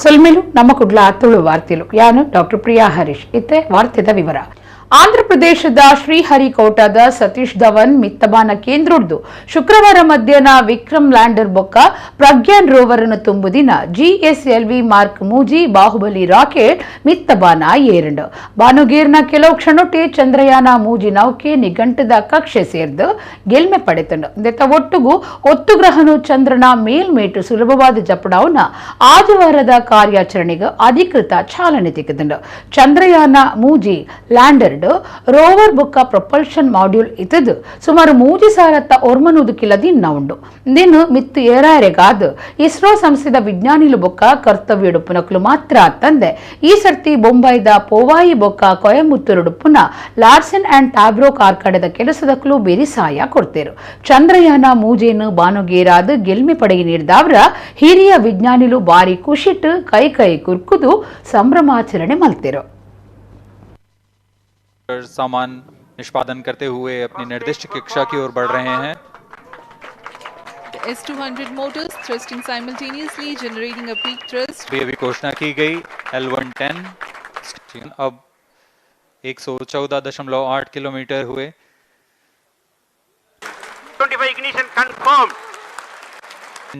ಸೊಲ್ಮೆಲು ನಮ್ಮ ಕುಡ್ಲ ತುಳು ವಾರ್ತೆಲು ಯಾನು ಡಾಕ್ಟರ್ ಪ್ರಿಯಾ ಹರೀಶ್. ಇತ್ತೆ ವಾರ್ತೆದ ವಿವರ. ಆಂಧ್ರಪ್ರದೇಶದ ಶ್ರೀಹರಿಕೋಟಾದ ಸತೀಶ್ ಧವನ್ ಮಿತ್ತಬಾನ ಕೇಂದ್ರದ್ದು ಶುಕ್ರವಾರ ಮಧ್ಯಾಹ್ನ ವಿಕ್ರಮ್ ಲ್ಯಾಂಡರ್ ಬೊಕ್ಕ ಪ್ರಗ್ಯಾನ್ ರೋವರ್ ಅನ್ನು ತುಂಬುದಿನ GSLV mark 3 Bahubali rocket ಮಿತ್ತಬಾನ ಏರಂಡು. ಬಾನುಗೇರ್ನ ಕೆಲವು ಕ್ಷಣೊಟ್ಟೆ ಚಂದ್ರಯಾನ 3 ನೌಕೆ ನಿಘಂಟದ ಕಕ್ಷೆ ಸೇರ್ದು ಗೆಲ್ಮೆ ಪಡೆತಂಡು. ದೆತ್ತ ಒಟ್ಟುಗು ಒತ್ತುಗ್ರಹನು ಚಂದ್ರನ ಮೇಲ್ಮೇಟು ಸುಲಭವಾದ ಜಪಡಾವ್ನ ಆಜವಾರದ ಕಾರ್ಯಾಚರಣೆಗೆ ಅಧಿಕೃತ ಚಾಲನೆ ತೆಗೆದಂಡು. ಚಂದ್ರಯಾನ 3 ಲ್ಯಾಂಡರ್ ರೋವರ್ ಬೊಕ್ಕ ಪ್ರೊಪಲ್ಷನ್ ಮಾಡ್ಯೂಲ್ ಇತ್ತದು ಸುಮಾರು 3 ಸಾವಿರತ್ತ ಒರ್ಮನೂದು ಕಿಲ ದಿನ್ನ ಉಂಡು. ದಿನ ಮಿತ್ತು ಏರಾರೆಗಾದ್ ಇಸ್ರೋ ಸಂಸ್ಥೆದ ವಿಜ್ಞಾನಿಲು ಬೊಕ್ಕ ಕರ್ತವ್ಯ ಪುನಕ್ಲು ಮಾತ್ರ ತಂದೆ ಈ ಸರ್ತಿ ಬೊಂಬಾಯಿದ ಪೋವಾಯಿ ಬೊಕ್ಕ ಕೊಯಮುತ್ತೂರುಡುಪ್ಪುನ ಲಾರ್ಸನ್ ಅಂಡ್ ಟಾಬ್ರೋ ಕಾರ್ಖಾನೆದ ಕೆಲಸದಕ್ಲು ಬೆರಿಸಾಯ ಕೊಡ್ತೇರು. ಚಂದ್ರಯಾನ 3ನು ಬಾನುಗೇರಾದ ಗೆಲ್ಮೆ ಪಡೆಗೆ ನೀಡಿದವರ ಹಿರಿಯ ವಿಜ್ಞಾನಿಲು ಬಾರಿ ಖುಷಿಟ್ ಕೈ ಕೈ ಕುರ್ಕುದು ಸಂಭ್ರಮಾಚರಣೆ ಮಲ್ತೇರು. सामान निष्पादन करते हुए अपनी निर्दिष्ट कक्षा की ओर बढ़ रहे हैं। The S200 motors thrusting simultaneously, generating a peak thrust. भी अभी घोषणा की गई L110 अब 114.8 किलोमीटर हुए। 25 ignition confirmed.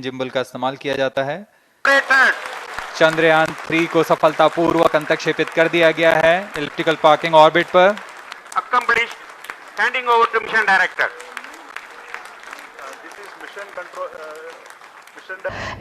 Gimbal का इस्तेमाल किया जाता है। Operated. Chandrayaan 3 को सफलतापूर्वक अंतक्षेपित कर दिया गया है elliptical parking orbit पर। Accomplished. Handing over to mission director. This is mission control, mission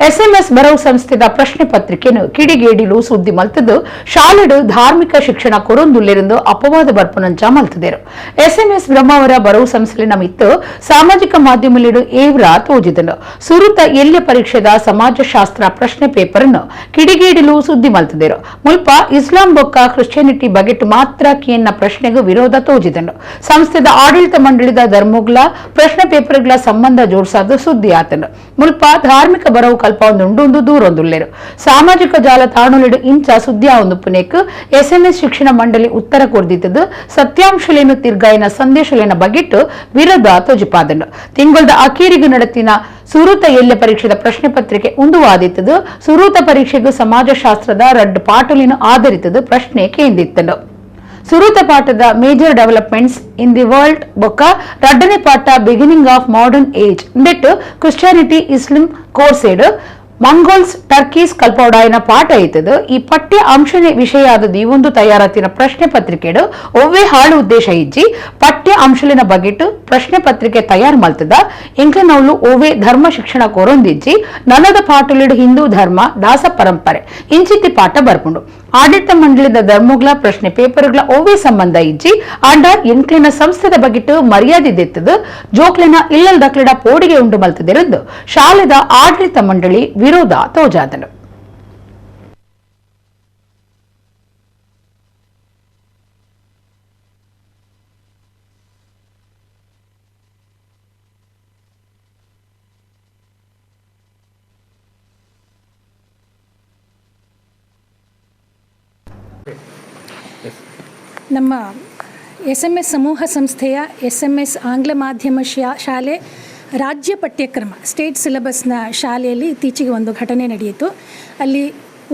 SMS ಬರವು ಸಂಸ್ಥೆದ ಪ್ರಶ್ನೆ ಪತ್ರಿಕೆಯನ್ನು ಕಿಡಿಗೇಡಿಲು ಸುದ್ದಿ ಮಲ್ತದ್ದು ಶಾಲೆಡು ಧಾರ್ಮಿಕ ಶಿಕ್ಷಣ ಕೊರೊಂದುಲ್ಲೆರೆಂದು ಅಪವಾದ ಬರ್ಪುನಂಚ ಮಲ್ತದೇರು. ಎಸ್ಎಂಎಸ್ ಬ್ರಹ್ಮಾವರ ಬರವು ಸಂಸ್ಥೆಲಿನ ಮಿತ್ತು ಸಾಮಾಜಿಕ ಮಾಧ್ಯಮಲಿಡು ಏವ್ರ ತೋಜಿದನು. ಸುರುತ ಎಲ್ಯ ಪರೀಕ್ಷೆದ ಸಮಾಜಶಾಸ್ತ್ರ ಪ್ರಶ್ನೆ ಪೇಪರ್ ಅನ್ನು ಕಿಡಿಗೇಡಿಲು ಸುದ್ದಿ ಮಲ್ತದೇರು. ಮುಲ್ಪ ಇಸ್ಲಾಂ ಬೊಕ್ಕ ಕ್ರಿಶ್ಚಿಯಾನಿಟಿ ಬಗೆಟ್ ಮಾತ್ರ ಕೇನ್ನ ಪ್ರಶ್ನೆಗೂ ವಿರೋಧ ತೋಜಿದನು. ಸಂಸ್ಥೆದ ಆಡಳಿತ ಮಂಡಳಿದ ಧರ್ಮಗ್ಲ ಪ್ರಶ್ನೆ ಪೇಪರ್ಗಳ ಸಂಬಂಧ ಜೋಡ್ಸಾದ ಸುದ್ದಿ ಆತನು. ಮುಲ್ಪ ಧಾರ್ಮಿಕ ಬರವು ಕಲ್ಪ ಒಂದುಂಡು ದೂರೊಂದುಲ್ಲೇರು. ಸಾಮಾಜಿಕ ಜಾಲತಾಣಲಿಡು ಇಂಚ ಸುದ್ದಿ ಒಂದು ಪುನೇಕ್ ಎಸ್ಎಂಎಸ್ ಶಿಕ್ಷಣ ಮಂಡಳಿ ಉತ್ತರ ಕೊರ್ದಿತ್ತದು ಸತ್ಯಾಂಶಲೇನು ತಿರ್ಗಾಯಿನ ಸಂದೇಶಲೇನ ಬಗೆಟ್ಟು ವಿರೋಧ ತೋಜಿಪಾದನು. ತಿಂಗಳದ ಅಕೇರಿಗು ನಡೆತಿನ ಸುರೂತ ಎಲ್ಯ ಪರೀಕ್ಷೆದ ಪ್ರಶ್ನೆ ಪತ್ರಿಕೆ ಉಂದುವಾದಿತ್ತದು. ಸುರೂತ ಪರೀಕ್ಷೆಗೂ ಸಮಾಜಶಾಸ್ತ್ರದ ರಡ್ಡು ಪಾಟಲಿನ ಆಧರಿತದು ಪ್ರಶ್ನೆ ಕೇಂದಿತ್ತನು. ಸುರೂತ ಪಾಠದ Major Developments in the World ಬೊಕ್ಕ ರಡ್ಡನೇ ಪಾಠ beginning of modern age ನೆಟ್ Christianity, Islam crusade Mongols, Turkeys ಕಲ್ಪೌಡಾಯನ ಪಾಠ ಐತದು. ಈ ಪಠ್ಯ ಅಂಶನೇ ವಿಷಯ ಆದದ್ದು ಈ ಒಂದು ತಯಾರಾತಿನ ಪ್ರಶ್ನೆ ಪತ್ರಿಕೆಡು ಒವ್ವೇ ಹಾಳು ಉದ್ದೇಶ ಇಜ್ಜಿ. ಪಠ್ಯ ಅಂಶಲಿನ ಬಗೆಟ್ ಪ್ರಶ್ನೆ ಪತ್ರಿಕೆ ತಯಾರು ಮಲ್ತದ. ಎಂಕ್ಲನವ್ಲು ಒವ್ವೇ ಧರ್ಮ ಶಿಕ್ಷಣ ಕೊರೊಂದಿಜ್ಜಿ. ನನದ ಪಾಠಲಿಡು ಹಿಂದೂ ಧರ್ಮ, ದಾಸ ಪರಂಪರೆ ಇಂಚಿತ್ತಿ ಪಾಠ ಬರ್ಪುಂಡು. ಆಡಳಿತ ಮಂಡಳಿದ ಧರ್ಮಗಳ ಪ್ರಶ್ನೆ ಪೇಪರ್ಗಳ ಒವ್ವೇ ಸಂಬಂಧ ಇಜ್ಜಿ. ಆಂಡ ಎಂಕ್ಲಿನ ಸಂಸ್ಥೆದ ಬಗೆಟ್ ಮರ್ಯಾದೆ ದೆತ್ತದು ಜೋಕ್ಲಿನ ಇಲ್ಲಲ್ ದಕ್ಲಿಡ ಪೋಡಿಗೆ ಉಂಡು ಮಲ್ತದಿರದ್ದು ಶಾಲೆದ ಆಡಳಿತ ಮಂಡಳಿ ವಿರೋಧ ತೋಜಾದನು. ನಮ್ಮ ಎಸ್ಎಂಎಸ್ ಸಮೂಹ ಸಂಸ್ಥೆಯ ಎಸ್ಎಂಎಸ್ ಆಂಗ್ಲ ಮಾಧ್ಯಮ ಶಾಲೆ, ರಾಜ್ಯ ಪಠ್ಯಕ್ರಮ, ಸ್ಟೇಟ್ ಸಿಲೆಬಸ್ನ ಶಾಲೆಯಲ್ಲಿ ಇತ್ತೀಚೆಗೆ ಒಂದು ಘಟನೆ ನಡೆಯಿತು. ಅಲ್ಲಿ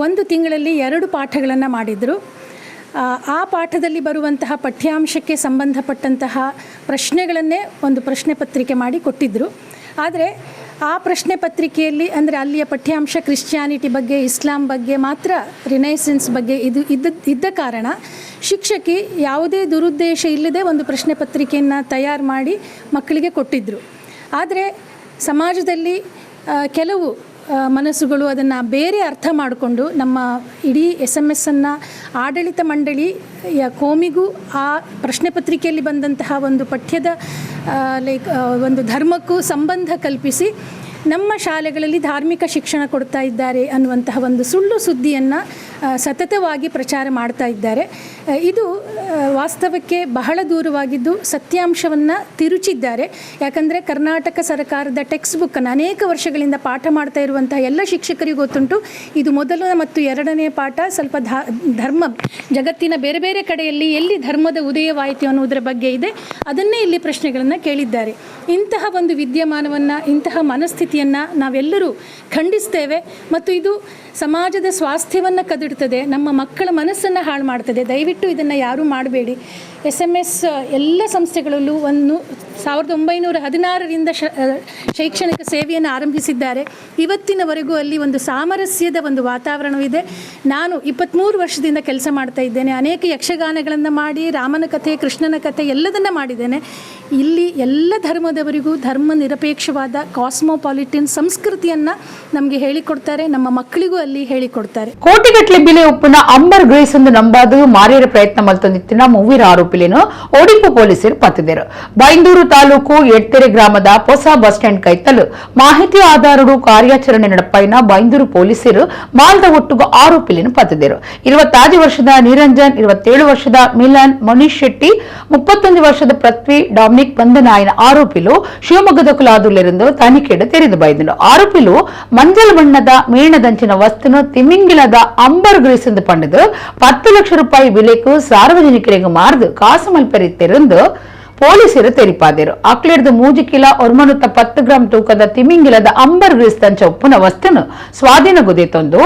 ಒಂದು ತಿಂಗಳಲ್ಲಿ ಎರಡು ಪಾಠಗಳನ್ನು ಮಾಡಿದರು. ಆ ಪಾಠದಲ್ಲಿ ಬರುವಂತಹ ಪಠ್ಯಾಂಶಕ್ಕೆ ಸಂಬಂಧಪಟ್ಟಂತಹ ಪ್ರಶ್ನೆಗಳನ್ನೇ ಒಂದು ಪ್ರಶ್ನೆ ಪತ್ರಿಕೆ ಮಾಡಿ ಕೊಟ್ಟಿದ್ದರು. ಆದರೆ ಆ ಪ್ರಶ್ನೆ ಪತ್ರಿಕೆಯಲ್ಲಿ, ಅಂದರೆ ಅಲ್ಲಿಯ ಪಠ್ಯಾಂಶ ಕ್ರಿಶ್ಚಿಯಾನಿಟಿ ಬಗ್ಗೆ, ಇಸ್ಲಾಂ ಬಗ್ಗೆ ಮಾತ್ರ, ರಿನೈಸೆನ್ಸ್ ಬಗ್ಗೆ ಇದು ಇದ್ದ ಇದ್ದ ಕಾರಣ ಶಿಕ್ಷಕಿ ಯಾವುದೇ ದುರುದ್ದೇಶ ಇಲ್ಲದೆ ಒಂದು ಪ್ರಶ್ನೆ ಪತ್ರಿಕೆಯನ್ನು ತಯಾರು ಮಾಡಿ ಮಕ್ಕಳಿಗೆ ಕೊಟ್ಟಿದ್ದರು. ಆದರೆ ಸಮಾಜದಲ್ಲಿ ಕೆಲವು ಮನಸ್ಸುಗಳು ಅದನ್ನು ಬೇರೆ ಅರ್ಥ ಮಾಡಿಕೊಂಡು ನಮ್ಮ ಇಡೀ ಎಸ್ಎಂಎಸ್ಸನ್ನು ಆಡಳಿತ ಮಂಡಳಿಯ ಕೋಮಿಗೂ ಆ ಪ್ರಶ್ನೆ ಪತ್ರಿಕೆಯಲ್ಲಿ ಬಂದಂತಹ ಒಂದು ಪಠ್ಯದ ಲೈಕ್ ಒಂದು ಧರ್ಮಕ್ಕೂ ಸಂಬಂಧ ಕಲ್ಪಿಸಿ ನಮ್ಮ ಶಾಲೆಗಳಲ್ಲಿ ಧಾರ್ಮಿಕ ಶಿಕ್ಷಣ ಕೊಡ್ತಾ ಇದ್ದಾರೆ ಅನ್ನುವಂತಹ ಒಂದು ಸುಳ್ಳು ಸುದ್ದಿಯನ್ನು ಸತತವಾಗಿ ಪ್ರಚಾರ ಮಾಡ್ತಾ ಇದ್ದಾರೆ. ಇದು ವಾಸ್ತವಕ್ಕೆ ಬಹಳ ದೂರವಾಗಿದ್ದು ಸತ್ಯಾಂಶವನ್ನು ತಿರುಚಿದ್ದಾರೆ. ಯಾಕಂದರೆ ಕರ್ನಾಟಕ ಸರ್ಕಾರದ ಟೆಕ್ಸ್ಟ್ ಬುಕ್ಕನ್ನು ಅನೇಕ ವರ್ಷಗಳಿಂದ ಪಾಠ ಮಾಡ್ತಾ ಇರುವಂತಹ ಎಲ್ಲ ಶಿಕ್ಷಕರಿಗೂ ಗೊತ್ತುಂಟು. ಇದು ಮೊದಲ ಮತ್ತು ಎರಡನೇ ಪಾಠ ಸ್ವಲ್ಪ ಧರ್ಮ ಜಗತ್ತಿನ ಬೇರೆ ಬೇರೆ ಕಡೆಯಲ್ಲಿ ಎಲ್ಲಿ ಧರ್ಮದ ಉದಯವಾಯಿತು ಅನ್ನುವುದರ ಬಗ್ಗೆ ಇದೆ. ಅದನ್ನೇ ಇಲ್ಲಿ ಪ್ರಶ್ನೆಗಳನ್ನು ಕೇಳಿದ್ದಾರೆ. ಇಂತಹ ಒಂದು ವಿದ್ಯಮಾನವನ್ನು, ಇಂತಹ ಮನಸ್ಥಿತಿಯನ್ನು ನಾವೆಲ್ಲರೂ ಖಂಡಿಸ್ತೇವೆ ಮತ್ತು ಇದು ಸಮಾಜದ ಸ್ವಾಸ್ಥ್ಯವನ್ನು ಕದಡ್ತದೆ, ನಮ್ಮ ಮಕ್ಕಳ ಮನಸ್ಸನ್ನು ಹಾಳು ಮಾಡ್ತದೆ. ದಯವಿಟ್ಟು ಇದನ್ನು ಯಾರೂ ಮಾಡಬೇಡಿ. SMS ಎಲ್ಲ ಸಂಸ್ಥೆಗಳಲ್ಲೂ 1916ರಿಂದ ಶೈಕ್ಷಣಿಕ ಸೇವೆಯನ್ನು ಆರಂಭಿಸಿದ್ದಾರೆ. ಇವತ್ತಿನವರೆಗೂ ಅಲ್ಲಿ ಒಂದು ಸಾಮರಸ್ಯದ ಒಂದು ವಾತಾವರಣವಿದೆ. ನಾನು 23 ವರ್ಷದಿಂದ ಕೆಲಸ ಮಾಡ್ತಾ ಇದ್ದೇನೆ. ಅನೇಕ ಯಕ್ಷಗಾನಗಳನ್ನು ಮಾಡಿ, ರಾಮನ ಕಥೆ, ಕೃಷ್ಣನ ಕಥೆ ಎಲ್ಲದನ್ನು ಮಾಡಿದ್ದೇನೆ. ಇಲ್ಲಿ ಎಲ್ಲ ಧರ್ಮದವರಿಗೂ ಧರ್ಮ ನಿರಪೇಕ್ಷವಾದ ಕಾಸ್ಮೋಪಾಲಿಟನ್ ಸಂಸ್ಕೃತಿಯನ್ನು ನಮಗೆ ಹೇಳಿಕೊಡ್ತಾರೆ, ನಮ್ಮ ಮಕ್ಕಳಿಗೂ ಅಲ್ಲಿ ಹೇಳಿಕೊಡ್ತಾರೆ. ಕೋಟಿಗಟ್ಟಲೆ ಬೆಲೆ ಉಪ್ಪುನ ಅಂಬರ್ ಗ್ರೇಸ್ ಎಂದು ನಂಬಾದು ಮಾರಿಯರ ಪ್ರಯತ್ನ ಮಲ್ತೊಂದಿತ್ತಿನ ಮೂವೀರ ಆರೋಪಿಲೇನು ಒಡಿಪು ಪೊಲೀಸರು ಪತ್ತಿದರು. ಬೈಂದೂರು ತಾಲೂಕು ಎಡ್ತೆರೆ ಗ್ರಾಮದ ಹೊಸ ಬಸ್ ಸ್ಟ್ಯಾಂಡ್ ಕೈತಲು ಮಾಹಿತಿ ಆಧಾರಡು ಕಾರ್ಯಾಚರಣೆ ನಡಪೈನ ಬೈಂದೂರು ಪೊಲೀಸರು ಮಾಲ್ದ ಒಟ್ಟುಗು ಆರೋಪಿಲೇನು ಪತ್ತಿದರು. 25 ವರ್ಷದ ನಿರಂಜನ್, 27 ವರ್ಷದ ಮಿಲನ್, ಮನೀಶ್ ಶೆಟ್ಟಿ, 31 ವರ್ಷದ ಪೃಥ್ವಿ ಡಾಮಿನಿಕ್ ಬಂಧನಾಯನ ಆರೋಪಿಲು ಶಿವಮೊಗ್ಗದ ಕುಲಾದುಲಿருந்து ತನಿಖೆಡು ತೆರೆದು ಬೈದನು. ಆರೋಪಿಲು ಮಂಜಲ್ ಬಣ್ಣದ ಮೇಣದಂಚಿನ ವಸ್ತುನು ತಿಮಿಂಗಿಲದ ಅಂಬರ್ ಗ್ರೀಸ್ ಎಂದು ಪಂಡದು 10 ಲಕ್ಷ ರೂಪಾಯಿ ಬೆಲೆಗೂ ಸಾರ್ವಜನಿಕರಿಗೆ ಮಾರ್ದು ಕಾಸು ಮಲ್ಪೆರಿತ್ತಿருந்து ಪೊಲೀಸರು ತೆರಿಪಾದರು. ಅಕ್ಲೇರ್ದು 3 ಕಿಲೋ 910 ಗ್ರಾಂ ತೂಕದ ತಿಮಿಂಗಿಲದ ಅಂಬರ್ ಗ್ರೀಸ್ ತಂಚ ಉಪ್ಪುನ ವಸ್ತುನು ಸ್ವಾಧೀನಗುದಿತೊಂದು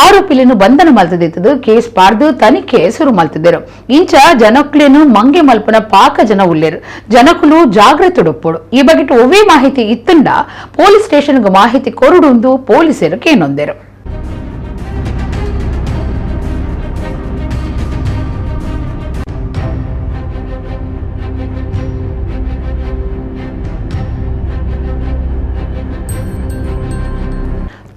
ಆರೋಪಿಲಿನು ಬಂಧನ ಮಲ್ತದಿತ್ತದು ಕೇಸ್ ಪಾರ್ದು ತನಿಖೆ ಶುರು ಮಲ್ತಿದ್ದರು. ಇಂಚ ಜನಕ್ಲೇನು ಮಂಗೆ ಮಲ್ಪನ ಪಾಕ ಜನ ಉಲ್ಲೇರು. ಜನಕುಲು ಜಾಗೃತುಡುಪ್ಪುಡು. ಈ ಬಗ್ಗೆ ಒವ್ವೇ ಮಾಹಿತಿ ಇತ್ತಂಡ ಪೊಲೀಸ್ ಸ್ಟೇಷನ್ಗೆ ಮಾಹಿತಿ ಕೊರಡುಂದು ಪೊಲೀಸರು ಕೇನೊಂದರು.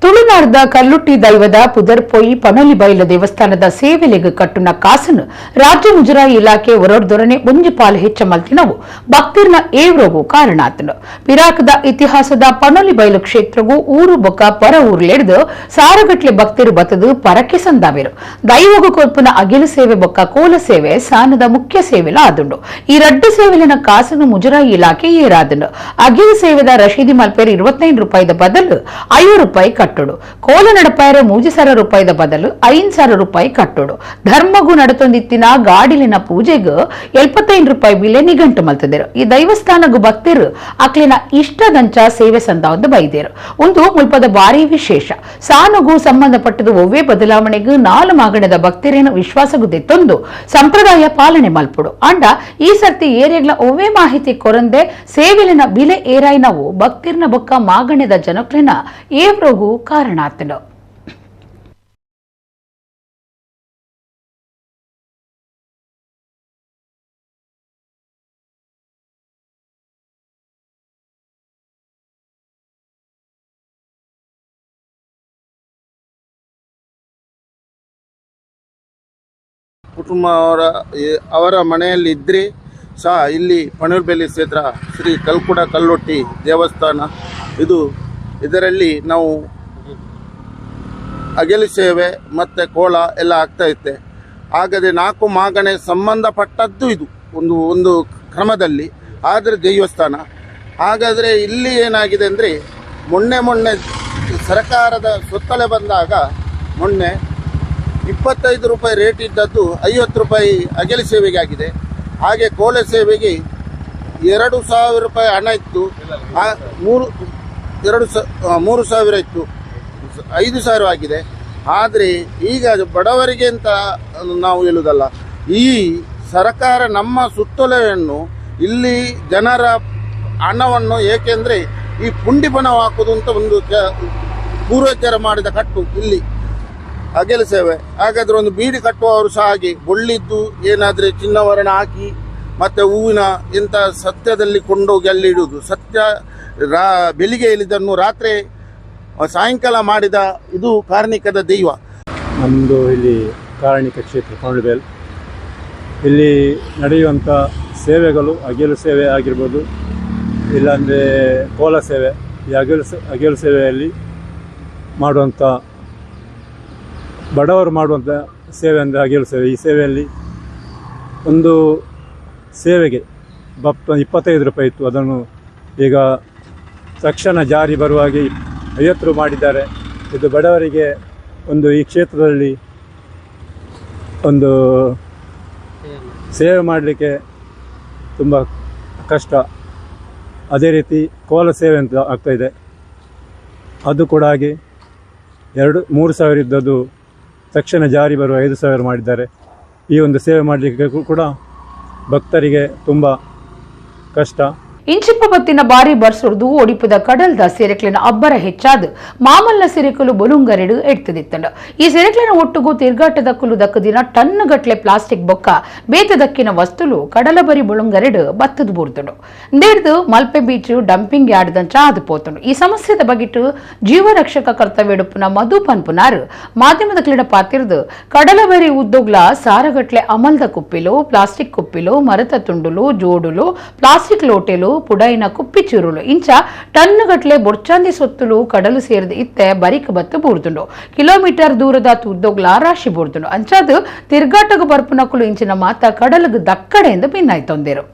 ತುಳುನಾಡದ ಕಲ್ಲುಟ್ಟಿ ದೈವದ ಪುದರ್ಪೊಯಿ ಪನೊಲಿಬೈಲ ದೇವಸ್ಥಾನದ ಸೇವೆಲೆಗ್ ಕಟ್ಟುನ ಕಾಸನ್ನು ರಾಜ್ಯ ಮುಜರಾಯಿ ಇಲಾಖೆ ಒರೊರ್ದೊರನೆ ಒಂಜಿ ಪಾಲು ಹೆಚ್ಚ ಮಲ್ತಿನವು ಭಕ್ತಿರ್ನ ಏವ್ರೋಗು ಕಾರಣ ಆತನು. ಪಿರಾಕದ ಇತಿಹಾಸದ ಪನೊಲಿಬೈಲು ಕ್ಷೇತ್ರಗೂ ಊರು ಬೊಕ್ಕ ಪರ ಊರ್ಲೆಡ್ದು ಸಾರಗಟ್ಲೆ ಭಕ್ತರು ಬತ್ತದು ಪರಕ್ಕೆ ಸಂದಾವೆರು. ದೈವಗು ಕೊರ್ಪುನ ಅಗಿಲು ಸೇವೆ ಬೊಕ್ಕ ಕೋಲ ಸೇವೆ ಸಾನದ ಮುಖ್ಯ ಸೇವೆಲ ಆದುಂಡು. ಈ ರಡ್ಡು ಸೇವೆಲಿನ ಕಾಸನ್ನು ಮುಜರಾಯಿ ಇಲಾಖೆ ಏರಾದುಂಡು. ಅಗಿಲು ಸೇವೆದ ರಶೀದಿ ಮಲ್ಪೇರು 25 ರೂಪಾಯಿದ ಬದಲು 5 ರೂಪಾಯಿ ಕಟ್ಟುಡು. ಕೋಲ ನಡಪಾಯರ 3,000 ರೂಪಾಯಿದ ಬದಲು 5,000 ರೂಪಾಯಿ ಕಟ್ಟುಡು. ಧರ್ಮಗೂ ನಡತೊಂದಿತ್ತಿನ ಗಾಡಿಲಿನ ಪೂಜೆಗೂ 75 ರೂಪಾಯಿ ಬಿಲೆ ನಿಘಂಟು ಮಲ್ತದಿರು. ಈ ದೈವಸ್ಥಾನಗೂ ಭಕ್ತರು ಅಕ್ಲಿನ ಇಷ್ಟದಂಚ ಸೇವೆ ಸಂದಾವೊಂದು ಬೈದೇರು. ಒಂದು ಮುಲ್ಪದ ಭಾರಿ ವಿಶೇಷ. ಸಾನುಗೂ ಸಂಬಂಧಪಟ್ಟದು ಒವ್ವೇ ಬದಲಾವಣೆಗೂ 4 ಮಾಗಣದ ಭಕ್ತರೇನು ವಿಶ್ವಾಸಗುದೆತ್ತೊಂದು ಸಂಪ್ರದಾಯ ಪಾಲನೆ ಮಲ್ಪುಡು. ಅಂಡ ಈ ಸರ್ತಿ ಏರಿಯಗ್ಲ ಒವ್ವೇ ಮಾಹಿತಿ ಕೊರಂದೆ ಸೇವೆಲಿನ ಬಿಲೆ ಏರಾಯ್ನವು ಭಕ್ತಿರ್ನ ಬೊಕ್ಕ ಮಾಗಣದ ಜನಕ್ಲಿನ ಏವ್ರೋಗು ಕಾರಣ ಆತನು. ಕುಟುಂಬ ಅವರ ಮನೆಯಲ್ಲಿ ಇದ್ದರೆ ಸಹ ಇಲ್ಲಿ ಪಣೋಲಿಬೈಲು ಕ್ಷೇತ್ರ ಶ್ರೀ ಕಲ್ಕುಡ ಕಲ್ಲೊಟ್ಟಿ ದೇವಸ್ಥಾನ ಇದು. ಇದರಲ್ಲಿ ನಾವು ಅಗಲಿ ಸೇವೆ ಮತ್ತು ಕೋಲ ಎಲ್ಲ ಆಗ್ತಾ ಇತ್ತೆ. ಆಗದೆ 4 ಮಾಗಣೆ ಸಂಬಂಧಪಟ್ಟದ್ದು ಇದು ಒಂದು ಒಂದು ಕ್ರಮದಲ್ಲಿ ಆದರೆ ದೇವಸ್ಥಾನ. ಹಾಗಾದರೆ ಇಲ್ಲಿ ಏನಾಗಿದೆ ಅಂದರೆ ಮೊನ್ನೆ ಮೊನ್ನೆ ಸರ್ಕಾರದ ಸುತ್ತಲೆ ಬಂದಾಗ ಮೊನ್ನೆ 25 ರೂಪಾಯಿ ರೇಟ್ ಇದ್ದದ್ದು 50 ರೂಪಾಯಿ ಅಗಲಿ ಸೇವೆಗೆ ಆಗಿದೆ. ಹಾಗೆ ಕೋಲ ಸೇವೆಗೆ 2,000 ರೂಪಾಯಿ ಹಣ ಇತ್ತು, 3,000 ಇತ್ತು, 5,000 ಆಗಿದೆ. ಆದರೆ ಈಗ ಬಡವರಿಗೆ ಅಂತ ನಾವು ಹೇಳುವುದಲ್ಲ, ಈ ಸರ್ಕಾರ ನಮ್ಮ ಸುತ್ತೋಲೆಯನ್ನು ಇಲ್ಲಿ ಜನರ ಹಣವನ್ನು, ಏಕೆಂದರೆ ಈ ಪುಂಡಿಪಣ ಹಾಕುವುದು ಅಂತ ಒಂದು ಪೂರ್ವಜರ ಮಾಡಿದ ಕಟ್ಟು ಇಲ್ಲಿ ಅಗೆಲ ಸೇವೆ. ಹಾಗಾದರೆ ಒಂದು ಬೀಡಿ ಕಟ್ಟುವವರು ಸಹ ಹಾಗೆ ಬೊಳ್ಳಿದ್ದು ಏನಾದರೆ ಚಿನ್ನವರಣ ಹಾಕಿ ಮತ್ತು ಹೂವಿನ ಇಂಥ ಸತ್ಯದಲ್ಲಿ ಕೊಂಡೋಗಿ ಅಲ್ಲಿ ಇಡುವುದು. ಸತ್ಯ ಬೆಳಿಗ್ಗೆ ಇದನ್ನು ರಾತ್ರಿ ಸಾಯಂಕಾಲ ಮಾಡಿದ ಇದು ಕಾರ್ಣಿಕದ ದೈವ. ನಮ್ಮದು ಇಲ್ಲಿ ಕಾರಣಿಕ ಕ್ಷೇತ್ರ ಪಣೋಲಿಬೈಲು. ಇಲ್ಲಿ ನಡೆಯುವಂಥ ಸೇವೆಗಳು ಅಗೆಲು ಸೇವೆ ಆಗಿರ್ಬೋದು, ಇಲ್ಲಾಂದರೆ ಕೋಲ ಸೇವೆ. ಈ ಅಗೆಲು ಸೇವೆಯಲ್ಲಿ ಮಾಡುವಂಥ ಬಡವರು ಮಾಡುವಂಥ ಸೇವೆ ಅಂದರೆ ಅಗೆಲು ಸೇವೆ. ಈ ಸೇವೆಯಲ್ಲಿ ಒಂದು ಸೇವೆಗೆ 25 ರೂಪಾಯಿ ಇತ್ತು, ಅದನ್ನು ಈಗ ತಕ್ಷಣ ಜಾರಿ ಬರುವ ಹಾಗೆ 50 ಮಾಡಿದ್ದಾರೆ. ಇದು ಬಡವರಿಗೆ ಒಂದು ಈ ಕ್ಷೇತ್ರದಲ್ಲಿ ಒಂದು ಸೇವೆ ಮಾಡಲಿಕ್ಕೆ ತುಂಬ ಕಷ್ಟ. ಅದೇ ರೀತಿ ಕೋಲ ಸೇವೆ ಅಂತ ಆಗ್ತಾಯಿದೆ, ಅದು ಕೂಡ ಹಾಗೆ 2-3 ಸಾವಿರ ಇದ್ದದ್ದು ತಕ್ಷಣ ಜಾರಿ ಬರುವ 5,000 ಮಾಡಿದ್ದಾರೆ. ಈ ಒಂದು ಸೇವೆ ಮಾಡಲಿಕ್ಕೆ ಕೂಡ ಭಕ್ತರಿಗೆ ತುಂಬ ಕಷ್ಟ. ಇಂಚಿಪ್ಪ ಬತ್ತಿನ ಬಾರಿ ಬರ್ಸುರ್ದು ಒಡಿಪುದ ಕಡಲ್ದ ಸಿರೆಕ್ಲಿನ ಅಬ್ಬರ ಹೆಚ್ಚಾದ ಮಾಮಲ್ಲ ಸಿರೆಕಲು ಬೊಲುಂಗರೆಡು ಎಡ್ತದಿತ್ತಂಡು. ಈ ಸಿರೆಕ್ಲಿನ ಒಟ್ಟುಗು ತಿರ್ಗಾಟದ ಕುಲು ದಕ್ಕದಿನ ಟನ್ ಗಟ್ಲೆ ಪ್ಲಾಸ್ಟಿಕ್ ಬೊಕ್ಕ ಬೇತದಕ್ಕಿನ ವಸ್ತುಲು ಕಡಲ ಬರಿ ಬೊಳುಂಗರೆಡು ಬತ್ತದ ಬೂರ್ದುಂಡು. ನೇರ್ದು ಮಲ್ಪೆ beach dumping yard ದಂಚ ಆದು ಪೋತುಂಡು. ಈ ಸಮಸ್ಯೆದ ಬಗಿಟ್ಟು ಜೀವರಕ್ಷಕ ಕರ್ತವ್ಯಡುಪ್ಪುನ ಮಧು ಪನ್ಪುನಾರು ಮಾಧ್ಯಮದ ಕ್ಲಿಡ ಪಾತಿರ್ದು ಕಡಲ ಬರಿ ಉದ್ದೋಗ್ಲ ಸಾರಗಟ್ಲೆ ಅಮಲ್ದ ಕುಪ್ಪಿಲು, ಪ್ಲಾಸ್ಟಿಕ್ ಕುಪ್ಪಿಲು, ಮರತ ತುಂಡುಲು, ಜೋಡುಲು, ಪ್ಲಾಸ್ಟಿಕ್ ಲೋಟೆಲು, ಪುಡೈನ ಕುಪ್ಪಿ ಚೂರುಲು ಇಂಚ ಟನ್ನುಗಟ್ಲೆ ಬೊರ್ಚಾಂದಿ ಸೊತ್ತುಲು ಕಡಲು ಸೇರಿದ ಇತ್ತೆ ಬರಿಕ ಬತ್ತು ಬೂರ್ದುಂಡು. ಕಿಲೋಮೀಟರ್ ದೂರದ ತುದ್ದೋಗ್ಲ ರಾಶಿ ಬೂರ್ದುಂಡು. ಅಂಚಾದು ತಿರ್ಗಾಟಗ ಬರ್ಪುನಕುಲು ಇಂಚಿನ ಮಾತ ಕಡಲುಗು ದಕ್ಕಡೆಯಿಂದ ಭಿನ್ನಾಯ್ತೊಂದಿರು.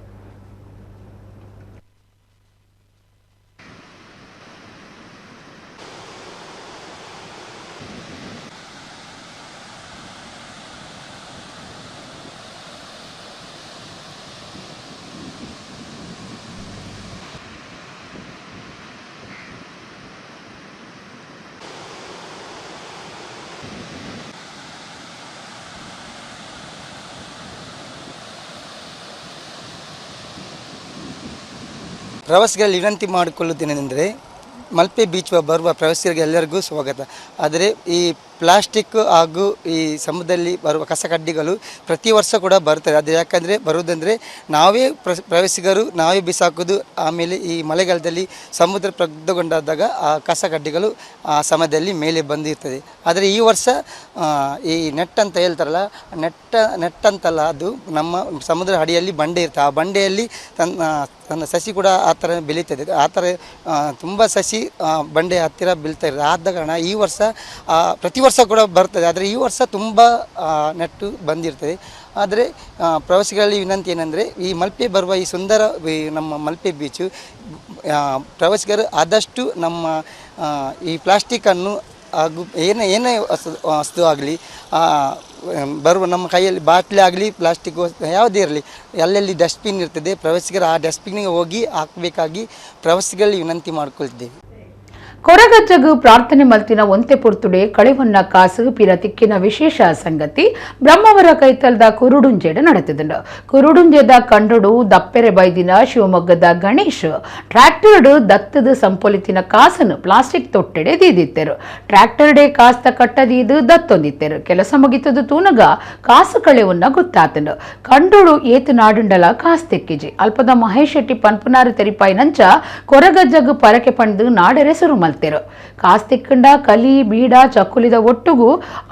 ಪ್ರವಾಸಿಗರಲ್ಲಿ ವಿನಂತಿ ಮಾಡಿಕೊಳ್ಳುತ್ತೇನೆಂದರೆ, ಮಲ್ಪೆ ಬೀಚ್ ಬರುವ ಪ್ರವಾಸಿಗರಿಗೆ ಎಲ್ಲರಿಗೂ ಸ್ವಾಗತ. ಆದರೆ ಈ ಪ್ಲಾಸ್ಟಿಕ್ ಹಾಗೂ ಈ ಸಮುದ್ರದಲ್ಲಿ ಬರುವ ಕಸಕಡ್ಡಿಗಳು ಪ್ರತಿ ವರ್ಷ ಕೂಡ ಬರ್ತದೆ. ಅದು ಯಾಕಂದರೆ ಬರುವುದಂದರೆ ನಾವೇ ಪ್ರವಾಸಿಗರು ನಾವೇ ಬಿಸಾಕೋದು. ಆಮೇಲೆ ಈ ಮಳೆಗಾಲದಲ್ಲಿ ಸಮುದ್ರ ಪ್ರಗ್ಧಗೊಂಡಾದಾಗ ಆ ಕಸಕಡ್ಡಿಗಳು ಆ ಸಮಯದಲ್ಲಿ ಮೇಲೆ ಬಂದಿರ್ತದೆ. ಆದರೆ ಈ ವರ್ಷ ಈ ನೆಟ್ ಅಂತ ಹೇಳ್ತಾರಲ್ಲ, ನೆಟ್ ಅಂತಲ್ಲ, ಅದು ನಮ್ಮ ಸಮುದ್ರ ಅಡಿಯಲ್ಲಿ ಬಂಡೆ ಇರ್ತದೆ. ಆ ಬಂಡೆಯಲ್ಲಿ ತನ್ನ ಸಸಿ ಕೂಡ ಆ ಥರ ಬೆಳೀತದೆ. ಆ ಥರ ತುಂಬ ಸಸಿ ಬಂಡೆ ಹತ್ತಿರ ಬೀಳ್ತಾ ಇರ್ತದೆ. ಆದ ಕಾರಣ ಈ ವರ್ಷ ಪ್ರತಿ ವರ್ಷ ಕೂಡ ಬರ್ತದೆ. ಆದರೆ ಈ ವರ್ಷ ತುಂಬ ನೆಟ್ಟು ಬಂದಿರ್ತದೆ. ಆದರೆ ಪ್ರವಾಸಿಗಳಲ್ಲಿ ವಿನಂತಿ ಏನಂದರೆ, ಈ ಮಲ್ಪೆ ಬರುವ ಈ ಸುಂದರ ನಮ್ಮ ಮಲ್ಪೆ ಬೀಚು ಪ್ರವಾಸಿಗರು ಆದಷ್ಟು ನಮ್ಮ ಈ ಪ್ಲಾಸ್ಟಿಕ್ಕನ್ನು ಹಾಗೂ ಏನೇ ಏನೇ ವಸ್ತು ಆಗಲಿ ಬರುವ ನಮ್ಮ ಕೈಯಲ್ಲಿ ಬಾಟ್ಲಿ ಆಗಲಿ ಪ್ಲಾಸ್ಟಿಕ್ ಯಾವುದೇ ಇರಲಿ, ಎಲ್ಲೆಲ್ಲಿ ಡಸ್ಟ್ಬಿನ್ ಇರ್ತದೆ ಪ್ರವಾಸಿಗರು ಆ ಡಸ್ಟ್ಬಿನ್ನಿಗೆ ಹೋಗಿ ಹಾಕಬೇಕಾಗಿ ಪ್ರವಾಸಿಗರಲ್ಲಿ ವಿನಂತಿ ಮಾಡಿಕೊಳ್ತಿದ್ದೇವೆ. ಕೊರಗಜ್ಜಗು ಪ್ರಾರ್ಥನೆ ಮಲ್ತಿನ ಒಂತೆ ಪುರ್ತುಡೆ ಕಳೆವನ್ನ ಕಾಸು ಪಿರ ತಿಕ್ಕಿನ ವಿಶೇಷ ಸಂಗತಿ ಬ್ರಹ್ಮವರ ಕೈತಲ್ದ ಕುರುಡುಂಜೆಡು ನಡೆತಿದ್ದರು. ಕುರುಡುಂಜೆದ ಕಂಡುಡು ದಪ್ಪೆರೆ ಬೈದಿನ ಶಿವಮೊಗ್ಗದ ಗಣೇಶ್ ಟ್ರ್ಯಾಕ್ಟರ್ಡು ದತ್ತದ ಸಂಪೊಲಿತಿನ ಕಾಸನ್ನು ಪ್ಲಾಸ್ಟಿಕ್ ತೊಟ್ಟೆಡೆ ದೀದಿತ್ತರು. ಟ್ರ್ಯಾಕ್ಟರ್ಡೆ ಕಾಸ್ತ ಕಟ್ಟದೀದು ದತ್ತೊಂದಿತ್ತರು. ಕೆಲಸ ಮುಗಿತದು ತೂನಗ ಕಾಸು ಕಳೆವನ್ನ ಗೊತ್ತಾತನು. ಕಂಡುಡು ಏತು ನಾಡುಂಡಲ ಕಾಸು ತೆಕ್ಕಿಜಿ ಅಲ್ಪದ ಮಹೇಶ್ ಶೆಟ್ಟಿ ಪನ್ಪುನಾರು ತೆರಿಪಾಯಿನಂಚ ಕೊರಗಜ್ಜಗು ಪರಕೆ ಪಂಡು ನಾಡರೆ ಸುರು ಮಲ್ತೆರು. ಕಾಸ್ತಿಕ್ಕಂಡ ಕಲಿ ಬೀಡ ಚಕ್ಕುಲಿದ ಒಟ್ಟುಗು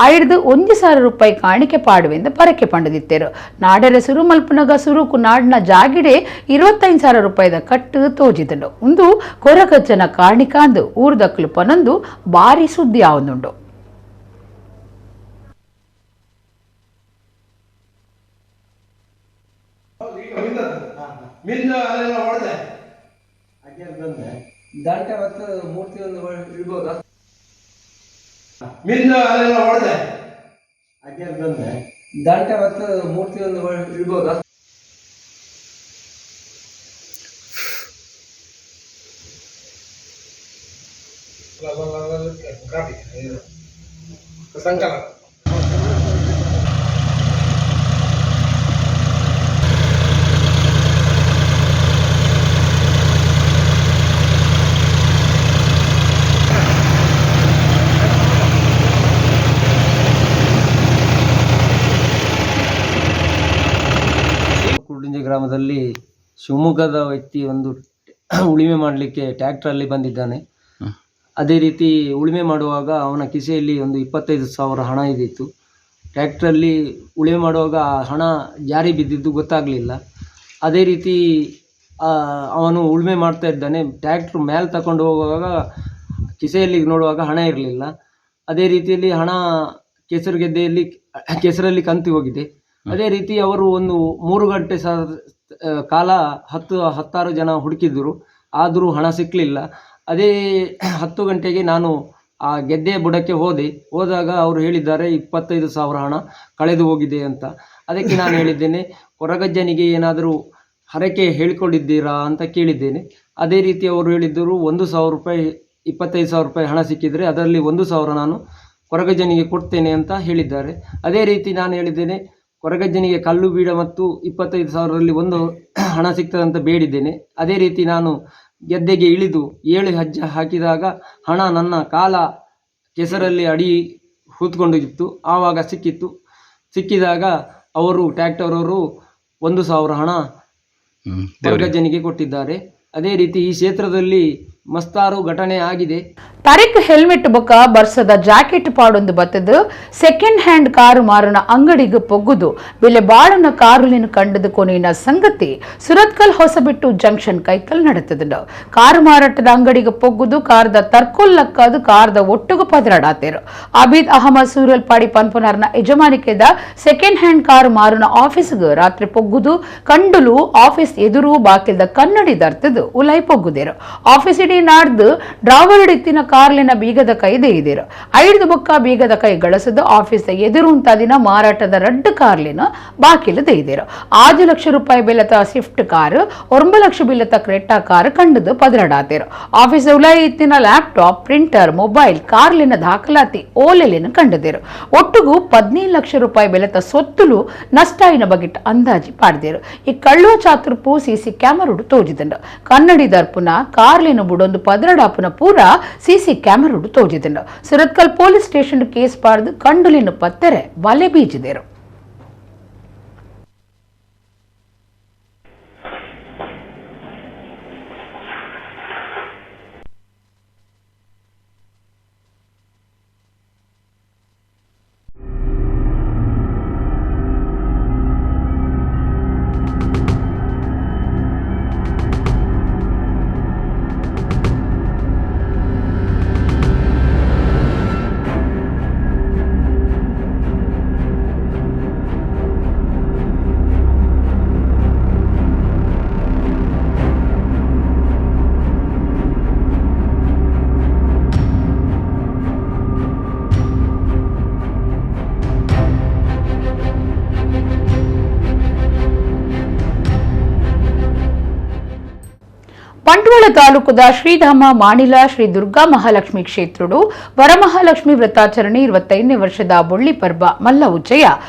5,000 ರೂಪಾಯಿ ಕಾಣಿಕೆ ಪಾಡುವೆಂದು ಪರಕೆ ಪಂಡದಿತ್ತೇರು. ನಾಡರೆ ಸುರು ಮಲ್ಪುನಗ ಸುರುಕು ನಾಡಿನ ಜಾಗಿಡೆ 25,000 ರೂಪಾಯಿದ ಕಟ್ಟು ತೋಜಿದನು. ಒಂದು ಕೊರಗಜ್ಜನ ಕಾಣಿಕಾಂದು ಊರ್ದಕ್ಲು ಪನೊಂದು ಬಾರಿ ಸುದ್ದಿ ಆವೊಂದುಂಡು. ದಾಂಟೆ ಮತ್ತು ಮೂರ್ತಿ ಒಂದು ಇಡ್ಬೋದಾ? ಮಿಂದು ಅಲ್ಲೆಲ್ಲ ಹೊಡೆದೆ ಬಂದೆ ದಾಂಟೆ ಮತ್ತು ಮೂರ್ತಿ ಒಂದು ಇಡ್ಬೋದಾ? ಸಂಕಲ ಗ್ರಾಮದಲ್ಲಿ ಶಿವಮೊಗ್ಗದ ವ್ಯಕ್ತಿ ಒಂದು ಉಳುಮೆ ಮಾಡಲಿಕ್ಕೆ ಟ್ರ್ಯಾಕ್ಟ್ರಲ್ಲಿ ಬಂದಿದ್ದಾನೆ. ಅದೇ ರೀತಿ ಉಳುಮೆ ಮಾಡುವಾಗ ಅವನ ಕಿಸೆಯಲ್ಲಿ ಒಂದು 25,000 ಹಣ ಇದ್ದಿತ್ತು. ಟ್ರ್ಯಾಕ್ಟ್ರಲ್ಲಿ ಉಳುಮೆ ಮಾಡುವಾಗ ಆ ಹಣ ಜಾರಿ ಬಿದ್ದಿದ್ದು ಗೊತ್ತಾಗಲಿಲ್ಲ. ಅದೇ ರೀತಿ ಅವನು ಉಳುಮೆ ಮಾಡ್ತಾ ಇದ್ದಾನೆ, ಟ್ರ್ಯಾಕ್ಟ್ರ್ ಮೇಲೆ ತಗೊಂಡು ಹೋಗುವಾಗ ಕಿಸೆಯಲ್ಲಿ ನೋಡುವಾಗ ಹಣ ಇರಲಿಲ್ಲ. ಅದೇ ರೀತಿಯಲ್ಲಿ ಹಣ ಕೆಸರು ಗೆದ್ದೆಯಲ್ಲಿ ಕೆಸರಲ್ಲಿ ಕಂತಿ ಹೋಗಿದೆ. ಅದೇ ರೀತಿ ಅವರು ಒಂದು 3 ಗಂಟೆ ಕಾಲ 10-16 ಜನ ಹುಡುಕಿದ್ದರು, ಆದರೂ ಹಣ ಸಿಕ್ಕಲಿಲ್ಲ. ಅದೇ 10 ಗಂಟೆಗೆ ನಾನು ಆ ಗೆದ್ದೆಯ ಬುಡಕ್ಕೆ ಹೋದಾಗ ಅವರು ಹೇಳಿದ್ದಾರೆ 25,000 ಹಣ ಕಳೆದು ಹೋಗಿದೆ ಅಂತ. ಅದಕ್ಕೆ ನಾನು ಹೇಳಿದ್ದೇನೆ, ಕೊರಗಜ್ಜನಿಗೆ ಏನಾದರೂ ಹರಕೆ ಹೇಳಿಕೊಂಡಿದ್ದೀರಾ ಅಂತ ಕೇಳಿದ್ದೇನೆ. ಅದೇ ರೀತಿ ಅವರು ಹೇಳಿದ್ದರು 1,000 ರೂಪಾಯಿ 25,000 ರೂಪಾಯಿ ಹಣ ಸಿಕ್ಕಿದರೆ ಅದರಲ್ಲಿ 1,000 ನಾನು ಕೊರಗಜ್ಜನಿಗೆ ಕೊಡ್ತೇನೆ ಅಂತ ಹೇಳಿದ್ದಾರೆ. ಅದೇ ರೀತಿ ನಾನು ಹೇಳಿದ್ದೇನೆ, ಕೊರಗಜ್ಜನಿಗೆ ಕಲ್ಲು ಬೀಡ ಮತ್ತು 25,000ರಲ್ಲಿ ಒಂದು ಹಣ ಸಿಗ್ತದಂತ ಬೇಡಿದ್ದೇನೆ. ಅದೇ ರೀತಿ ನಾನು ಗದ್ದೆಗೆ ಇಳಿದು 7 ಹೆಜ್ಜೆ ಹಾಕಿದಾಗ ಹಣ ನನ್ನ ಕಾಲ ಕೆಸರಲ್ಲಿ ಅಡಿ ಹೂತ್ಕೊಂಡಿತ್ತು, ಆವಾಗ ಸಿಕ್ಕಿತ್ತು. ಸಿಕ್ಕಿದಾಗ ಅವರು ಟ್ಯಾಕ್ಟರ್ ಅವರು 1,000 ಹಣ ಕೊರಗಜ್ಜನಿಗೆ ಕೊಟ್ಟಿದ್ದಾರೆ. ಅದೇ ರೀತಿ ಈ ಕ್ಷೇತ್ರದಲ್ಲಿ ಮಸ್ತಾರು ಘಟನೆ ಆಗಿದೆ. ತರಿಕ್ ಹೆಲ್ಮೆಟ್ ಬೊಕ್ಕ ಬರ್ಸದ ಜಾಕೆಟ್ ಪಾಡೊಂದು ಬತ್ತದು ಸೆಕೆಂಡ್ ಹ್ಯಾಂಡ್ ಕಾರು ಮಾರನ ಅಂಗಡಿಗೆ ಪೊಗ್ಗುದು ಬೆಲೆ ಬಾಳನ ಕಾರುಲಿನ ಕಂಡದು ಕೊನೆಯ ಸಂಗತಿ ಸುರತ್ಕಲ್ ಹೊಸಬಿಟ್ಟು ಜಂಕ್ಷನ್ ಕೈತಲ್ ನಡೆತದುಂಡು. ಕಾರು ಮಾರಾಟದ ಅಂಗಡಿಗೆ ಪೊಗ್ಗುದು ಕಾರದ ತರ್ಕೊಲ್ಲಕ್ಕಾದು ಕಾರದ ಒಟ್ಟುಗು ಪದರಾಡಾತೇರು. ಅಬೀದ್ ಅಹಮದ್ ಸೂರಲ್ಪಾಡಿ ಪನ್ಪುನಾರ್ನ ಯಜಮಾನಿಕೆದ ಸೆಕೆಂಡ್ ಹ್ಯಾಂಡ್ ಕಾರು ಮಾರನ ಆಫೀಸ್ಗೆ ರಾತ್ರಿ ಪೊಗ್ಗುದು ಕಂಡಲು ಆಫೀಸ್ ಎದುರು ಬಾಕಿಲ್ದ ಕನ್ನಡಿ ದರ್ತದು ಉಲೈ ಪೊಗ್ಗುದೇರು. ಆಫೀಸ್ ಇಡೀ ನಾಡ್ದು ಡ್ರಾವರ್ ಇತ್ತಿನ ಕಾರ್ಲಿನ ಬೀಗದ ಕೈ ದೇಯಿದಿರು. ಐದು ಬೊಕ್ಕ ಬೀಗದ ಕೈ ಗಳಸದು ಆಫೀಸ್ ಎದುರುಂತ ದಿನ ಮಾರಾಟದ ರಡ್ಡು ಕಾರ್ಲಿನ ಬಾಕಿಲು ದೇಯಿದಿರು. 5 ಲಕ್ಷ ರೂಪಾಯಿ ಬೆಲೆತ ಸ್ವಿಫ್ಟ್ ಕಾರು, 9 ಲಕ್ಷ ಬೆಲೆತ ಕ್ರೆಟಾ ಕಾರ್ ಕಂಡದು ಪದರಡಾತಿರು. ಆಫೀಸ್ ಉಲೈ ಇತ್ತಿನ ಲ್ಯಾಪ್ಟಾಪ್, ಪ್ರಿಂಟರ್, ಮೊಬೈಲ್, ಕಾರ್ಲಿನ ದಾಖಲಾತಿ ಓಲೆಲಿನ ಕಂಡದಿರು. ಒಟ್ಟುಗು 15 ಲಕ್ಷ ರೂಪಾಯಿ ಬೆಲೆತ ಸೊತ್ತುಲು ನಷ್ಟಾಯಿನ ಬಗೆಟ್ ಅಂದಾಜಿ ಪಾಡ್ದಿರು. ಈ ಕಳ್ಳುವ ಚಾತುರ್ಪು ಸಿಸಿ ಕ್ಯಾಮರುಡು ತೋಜಿದಂಡು. ಕನ್ನಡಿ ದರ್ಪುನ ಕಾರ್ಲಿನ ಬುಡೊಂದು ಪದರಡಾಪುನ ಪೂರ ಸಿಸಿ ಕ್ಯಾಮರುಡು ತೋಜಿದಂಡು. ಸುರತ್ಕಲ್ ಪೊಲೀಸ್ ಸ್ಟೇಷನ್ ಕೇಸ್ ಪಾಡ್ದು ಕಂಡುಲಿನ ಪತ್ತೆರೆ ಬಲೆ ಬೀಜಿದರು. ಬಂಟ್ವಾಳ ತಾಲೂಕುದ ಶ್ರೀಧಾಮ ಮಾಣಿಲ ಶ್ರೀ ದುರ್ಗಾ ಮಹಾಲಕ್ಷ್ಮಿ ಕ್ಷೇತ್ರಡು ವರಮಹಾಲಕ್ಷ್ಮಿ ವ್ರತಾಚರಣೆ 25ನೇ ವರ್ಷದ ಬೊಳ್ಳಿ ಪರ್ಬ ಮಲ್ಲ ಉಚ್ಚಯ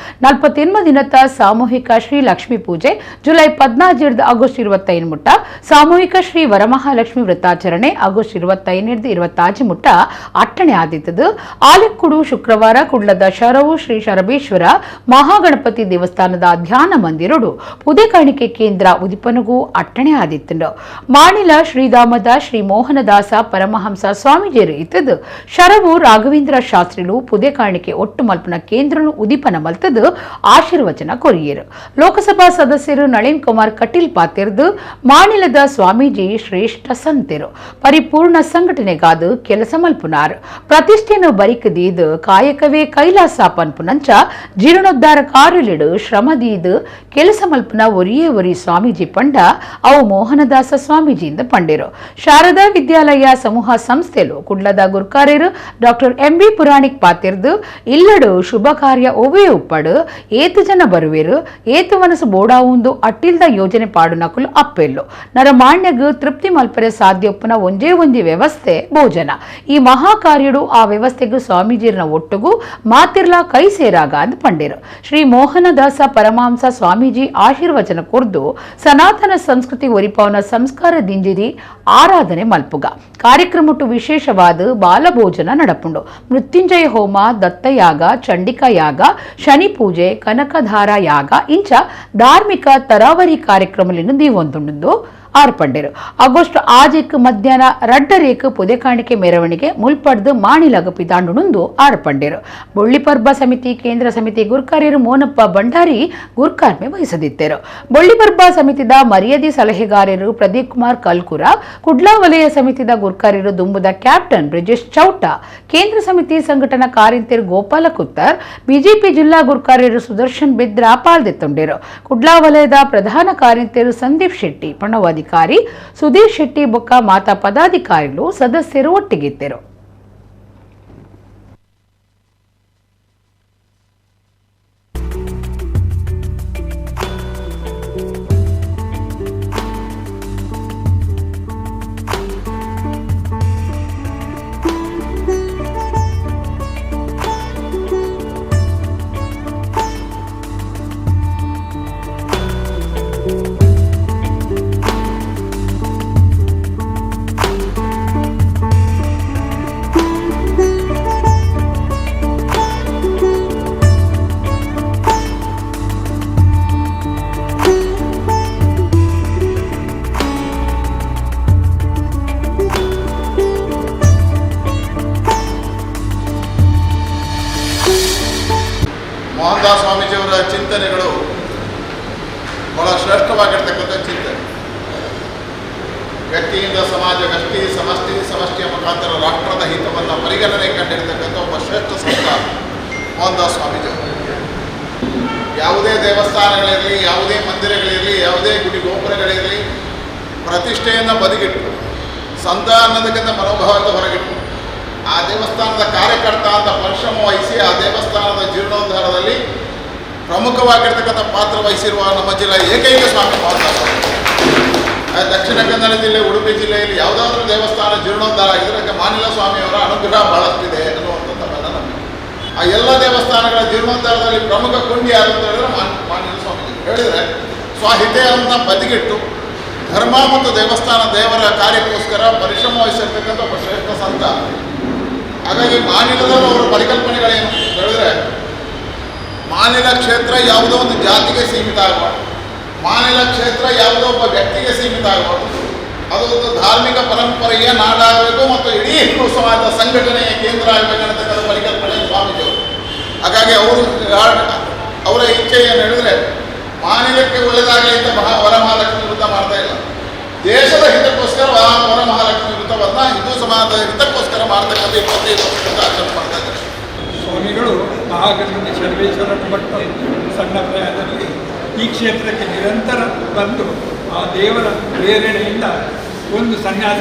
48 ದಿನದ ಸಾಮೂಹಿಕ ಶ್ರೀ ಲಕ್ಷ್ಮೀ ಪೂಜೆ ಜುಲೈ 14 ಆಗಸ್ಟ್ 25 ಮುಟ್ಟ, ಸಾಮೂಹಿಕ ಶ್ರೀ ವರಮಹಾಲಕ್ಷ್ಮಿ ವ್ರತಾಚರಣೆ ಆಗಸ್ಟ್ 25 26 ಮುಟ್ಟ ಅಟ್ಟಣೆ ಆದಿತ್ತದು. ಆಲೆಕ್ಕುಡು ಶುಕ್ರವಾರ ಕುಡ್ಲದ ಶರವು ಶ್ರೀ ಶರಬೇಶ್ವರ ಮಹಾಗಣಪತಿ ದೇವಸ್ಥಾನದ ಧ್ಯಾನ ಮಂದಿರಡು ಪುದೆ ಕಾಣಿಕೆ ಕೇಂದ್ರ ಉದಿಪನಗೂ ಅಟ್ಟಣೆ ಆದಿತ್ತುಂಡು. ಮಾಣಿಲ ಶ್ರೀಧಾಮದ ಶ್ರೀ ಮೋಹನದಾಸ ಪರಮಹಂಸ ಸ್ವಾಮೀಜಿಯರು ಇತ್ತದು ಶರವು ರಾಘವೇಂದ್ರ ಶಾಸ್ತ್ರಿಲು ಪುದೆ ಕಾಣಿಕೆ ಒಟ್ಟು ಮಲ್ಪನ ಕೇಂದ್ರನು ಉದಿಪನ ಮಲ್ತದು ಆಶೀರ್ವಚನ ಕೊರಿಯರು. ಲೋಕಸಭಾ ಸದಸ್ಯರು ನಳಿನ್ ಕುಮಾರ್ ಕಟೀಲ್ ಪಾತಿರ್ದು ಮಾನಿಲದ ಸ್ವಾಮೀಜಿ ಶ್ರೇಷ್ಠ ಸಂತೆರು ಪರಿಪೂರ್ಣ ಸಂಘಟನೆಗಾದು ಕೆಲಸ ಮಲ್ಪುನಾರು ಪ್ರತಿಷ್ಠೆಯನ್ನು ಬರಿಕದೀದು ಕಾಯಕವೇ ಕೈಲಾಸ ಪನ್ಪುನಂಚ ಜೀರ್ಣೋದ್ಧಾರ ಕಾರುಲಿಡು ಶ್ರಮದೀದು ಕೆಲಸ ಮಲ್ಪುನ ಒರಿಯೇ ಒರಿ ಸ್ವಾಮೀಜಿ ಪಂಡ ಅವು ಮೋಹನದಾಸ ಸ್ವಾಮೀಜಿಯಿಂದ ಪಂಡಿರು. ಶಾರದಾ ವಿದ್ಯಾಲಯ ಸಮೂಹ ಸಂಸ್ಥೆಲು ಕುಡ್ಲದ ಗುರ್ಕಾರ್ಯರು ಡಾಕ್ಟರ್ ಎಂ ಬಿ ಪುರಾಣಿಕ್ ಪಾತಿರ್ದು ಇಲ್ಲಡು ಶುಭ ಕಾರ್ಯ ಒವೇ ಉಪ್ಪಡು ಏತು ಜನ ಬರುವೆರು ಏತು ಮನಸ್ಸು ಬೋಡಾವುಂದು ಅಟ್ಟಿಲ್ದ ಯೋಜನೆ ಪಾಡುನಕುಲು ಅಪ್ಪೆಲ್ಲು ನರಮಾಣ್ಯಗು ತೃಪ್ತಿ ಮಲ್ಪರೆ ಸಾಧ್ಯೊಪ್ಪನ ಒಂಜೇ ಒಂಜಿ ವ್ಯವಸ್ಥೆ ಭೋಜನ. ಈ ಮಹಾಕಾರ್ಯಡು ಆ ವ್ಯವಸ್ಥೆಗೂ ಸ್ವಾಮೀಜಿಯರ್ನ ಒಟ್ಟುಗು ಮಾತಿರ್ಲಾ ಕೈ ಸೇರಾಗ ಅಂದ್ ಪಂಡಿರು. ಶ್ರೀ ಮೋಹನದಾಸ ಪರಮಹಂಸ ಸ್ವಾಮೀಜಿ ಆಶೀರ್ವಚನ ಕೊರ್ದು ಸನಾತನ ಸಂಸ್ಕೃತಿ ಒರಿಪವನ ಸಂಸ್ಕಾರ ದಿಂಜಿರಿ ಆರಾಧನೆ ಮಲ್ಪುಗ ಕಾರ್ಯಕ್ರಮಟ್ಟು ವಿಶೇಷವಾದ ಬಾಲಭೋಜನ ನಡಪುಂಡು. ಮೃತ್ಯುಂಜಯ ಹೋಮ, ದತ್ತಯಾಗ, ಚಂಡಿಕಾ ಯಾಗ, ಶನಿ ಪೂಜೆ, ಕನಕಧಾರಾ ಯಾಗ ಇಂಚ ಧಾರ್ಮಿಕ ತರಾವರಿ ಕಾರ್ಯಕ್ರಮలను ದೀವೊಂದುಂಡು ಆರ್ಪಂಡಿರು. ಆಗಸ್ಟ್ 6 ಮಧ್ಯಾಹ್ನ 2 ಪುದೆ ಕಾಣಿಕೆ ಮೆರವಣಿಗೆ ಮುಲ್ಪಡ್ದು ಮಾಣಿಲಗ ಪಿದಾಂಡುಂದು ಆರ್ಪಂಡಿರು. ಬೊಳ್ಳಿಪರ್ಬ ಸಮಿತಿ ಕೇಂದ್ರ ಸಮಿತಿ ಗುರ್ಕಾರ್ಯರು ಮೋನಪ್ಪ ಭಂಡಾರಿ ಗುರ್ಕಾರ್ಮೆ ವಹಿಸದಿದ್ದರು. ಬೊಳ್ಳಿಪರ್ಬ ಸಮಿತಿದ ಮರ್ಯಾದೆ ಸಲಹೆಗಾರರು ಪ್ರದೀಪ್ ಕುಮಾರ್ ಕಲ್ಕುರ, ಕುಡ್ಲಾ ವಲಯ ಸಮಿತಿದ ಗುರ್ಕಾರ್ಯರು ದುಂಬುದ ಕ್ಯಾಪ್ಟನ್ ಬ್ರಿಜೇಶ್ ಚೌಟ, ಕೇಂದ್ರ ಸಮಿತಿ ಸಂಘಟನಾ ಕಾರ್ಯಂತೆರು ಗೋಪಾಲ ಕುತ್ತರ್, ಬಿಜೆಪಿ ಜಿಲ್ಲಾ ಗುರ್ಕಾರ್ಯರು ಸುದರ್ಶನ್ ಬಿದ್ರಾ ಪಾಲ್ದೆತ್ತೊಂಡಿರು. ಕುಡ್ಲಾ ವಲಯದ ಪ್ರಧಾನ ಕಾರ್ಯಂತೆರು ಸಂದೀಪ್ ಶೆಟ್ಟಿ, ಪ್ರಣವಾಧಿಕಾರಿ ಸುಧೀರ್ ಶೆಟ್ಟಿ ಬೊಕ್ಕ ಮಾತಾ ಪದಾಧಿಕಾರಿಗಳು ಸದಸ್ಯರು ಒಟ್ಟಿಗಿದ್ದರು. Mohandas ಸ್ವಾಮೀಜಿಯವರ ಚಿಂತನೆಗಳು ಬಹಳ ಶ್ರೇಷ್ಠವಾಗಿರ್ತಕ್ಕಂಥ ಚಿಂತನೆ. ವ್ಯಕ್ತಿಯಿಂದ ಸಮಾಜ, ವ್ಯಕ್ತಿ ಸಮಷ್ಟಿ, ಸಮಷ್ಟಿಯ ಮುಖಾಂತರ ರಾಷ್ಟ್ರದ ಹಿತವನ್ನು ಪರಿಗಣನೆ ಕಂಡಿರ್ತಕ್ಕಂಥ ಒಬ್ಬ ಶ್ರೇಷ್ಠ ಸಂತ ಮೋಹನದಾಸ್ ಸ್ವಾಮೀಜಿಯವರು. ಯಾವುದೇ ದೇವಸ್ಥಾನಗಳಿರಲಿ, ಯಾವುದೇ ಮಂದಿರಗಳಿರಲಿ, ಯಾವುದೇ ಗುಡಿ ಗೋಪುರಗಳಿರಲಿ, ಪ್ರತಿಷ್ಠೆಯನ್ನು ಬದಿಗಿಟ್ಟು ಸಂತ ಅನ್ನೋದಕ್ಕಿಂತ ಮನೋಭಾವದಿಂದ ಹೊರಗಿಟ್ಟು ಆ ದೇವಸ್ಥಾನದ ಕಾರ್ಯಕರ್ತ ಅಂತ ಪರಿಶ್ರಮ ವಹಿಸಿ ಆ ದೇವಸ್ಥಾನದ ಜೀರ್ಣೋದ್ಧಾರದಲ್ಲಿ ಪ್ರಮುಖವಾಗಿರ್ತಕ್ಕಂಥ ಪಾತ್ರ ವಹಿಸಿರುವ ನಮ್ಮ ಜಿಲ್ಲೆಯ ಏಕೈಕ ಸ್ವಾಮಿ ಮೋಹನದಾಸ್ ಸ್ವಾಮಿ. ದಕ್ಷಿಣ ಕನ್ನಡ ಜಿಲ್ಲೆ, ಉಡುಪಿ ಜಿಲ್ಲೆಯಲ್ಲಿ ಯಾವುದಾದ್ರೂ ದೇವಸ್ಥಾನ ಜೀರ್ಣೋದ್ಧಾರ ಆಗಿದ್ರೆ ಅದಕ್ಕೆ ಮಾನಿಲ ಸ್ವಾಮಿಯವರ ಅನುಗ್ರಹ ಬಹಳಷ್ಟಿದೆ ಅನ್ನುವಂಥ ತಮ್ಮನ್ನು ನಂಬಿಕೆ. ಆ ಎಲ್ಲ ದೇವಸ್ಥಾನಗಳ ಜೀರ್ಣೋದ್ಧಾರದಲ್ಲಿ ಪ್ರಮುಖ ಕೊಂಡಿ ಯಾರು ಅಂತ ಹೇಳಿದ್ರೆ ಮಾನಿಲ ಸ್ವಾಮೀಜಿ. ಹೇಳಿದರೆ ಸ್ವಹಿತೆಯನ್ನು ಬದಿಗಿಟ್ಟು ಧರ್ಮ ಮತ್ತು ದೇವಸ್ಥಾನ ದೇವರ ಕಾರ್ಯಕ್ಕೋಸ್ಕರ ಪರಿಶ್ರಮ ವಹಿಸಿರ್ತಕ್ಕಂಥ ಒಬ್ಬ ಶ್ರೇಷ್ಠ ಸಂತ. ಹಾಗಾಗಿ ಮಾನಿಲದವರು ಅವರ ಪರಿಕಲ್ಪನೆಗಳೇನು ಹೇಳಿದ್ರೆ, ಮಾನಿಲ ಕ್ಷೇತ್ರ ಯಾವುದೋ ಒಂದು ಜಾತಿಗೆ ಸೀಮಿತ ಆಗಬಾರ್ದು, ಮಾನಿಲ ಕ್ಷೇತ್ರ ಯಾವುದೋ ಒಬ್ಬ ವ್ಯಕ್ತಿಗೆ ಸೀಮಿತ ಆಗಬಾರ್ದು, ಅದು ಒಂದು ಧಾರ್ಮಿಕ ಪರಂಪರೆಯ ನಾಡಾಗಬೇಕು ಮತ್ತು ಇಡೀ ಹಿಂದೂ ಸಮಾಜದ ಸಂಘಟನೆಯ ಕೇಂದ್ರ ಆಗಬೇಕನ್ನತಕ್ಕಂಥ ಪರಿಕಲ್ಪನೆ ಸ್ವಾಮೀಜಿಯವರು. ಹಾಗಾಗಿ ಅವರ ಇಚ್ಛೆ ಏನು ಹೇಳಿದ್ರೆ, ಮಾನಿಲಕ್ಕೆ ಒಳ್ಳೆಯದಾಗಲಿ ಅಂತ ವರಮಹಾಲಕ್ಷ್ಮಿ ವೃತ ಮಾಡ್ತಾ ಇಲ್ಲ, ದೇಶದ ಹಿತಕ್ಕೋಸ್ಕರ ವರಮಹಾಲಕ್ಷ್ಮಿ ವೃತವನ್ನು ಹಿಂದೂ ಸಮಾಜದ ಹಿತಕ್ಕೋಸ್ಕರ ಮಾಡ್ತಕ್ಕಂಥ 25 ವರ್ಷದಿಂದ ಆಚರಣೆ ಮಾಡ್ತಾ ಇದ್ದಾರೆ. ಸ್ವಾಮಿಗಳು ಮಹಾಗಣಪತಿ ಶರ್ವೇಶ್ವರ ಭಟ್ಟ ಸಣ್ಣ ಪ್ರಾಯದಲ್ಲಿ ಈ ಕ್ಷೇತ್ರಕ್ಕೆ ನಿರಂತರ ಬಂದು ಆ ದೇವರ ಪ್ರೇರಣೆಯಿಂದ ಒಂದು ಸನ್ಯಾಸ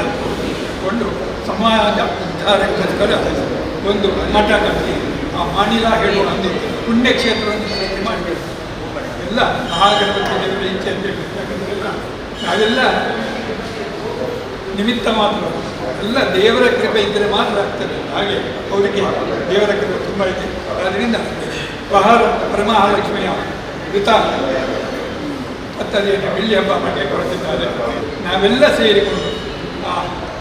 ಕೊಂಡು ಸಮಾಜ ಉದ್ಧಾರಕ್ಕೋಸ್ಕರ ಒಂದು ಮಠ ಕಟ್ಟಿ ಆ ಮಾನಿಲ ಹೇಳುವ ಒಂದು ಪುಣ್ಯಕ್ಷೇತ್ರವನ್ನು ಸೃಷ್ಟಿ ಮಾಡಬೇಕು. ಎಲ್ಲ ಮಹಾಗಣಪತಿ ದೇವರ ಇಚ್ಛೆ ಅಂತ ಹೇಳ್ತಕ್ಕಂಥದ್ದೆಲ್ಲ ನಾವೆಲ್ಲ ನಿಮಿತ್ತ ಮಾತ್ರ, ಎಲ್ಲ ದೇವರ ಕೃಪೆ ಇದ್ದರೆ ಮಾತ್ರ ಆಗ್ತದೆ. ಹಾಗೆ ಅವರಿಗೆ ದೇವರ ಕೃಪೆ ತುಂಬ ಇದೆ. ಆದ್ದರಿಂದ ವರಮಹಾಲಕ್ಷ್ಮಿಯ ವೃತ ಪತ್ತನೆಯನ್ನು ಬೆಳ್ಳಿ ಹಬ್ಬ ಮಾಡಲಿಕ್ಕೆ ಹೊರಟಿದ್ದಾರೆ. ನಾವೆಲ್ಲ ಸೇರಿಕೊಂಡು ಆ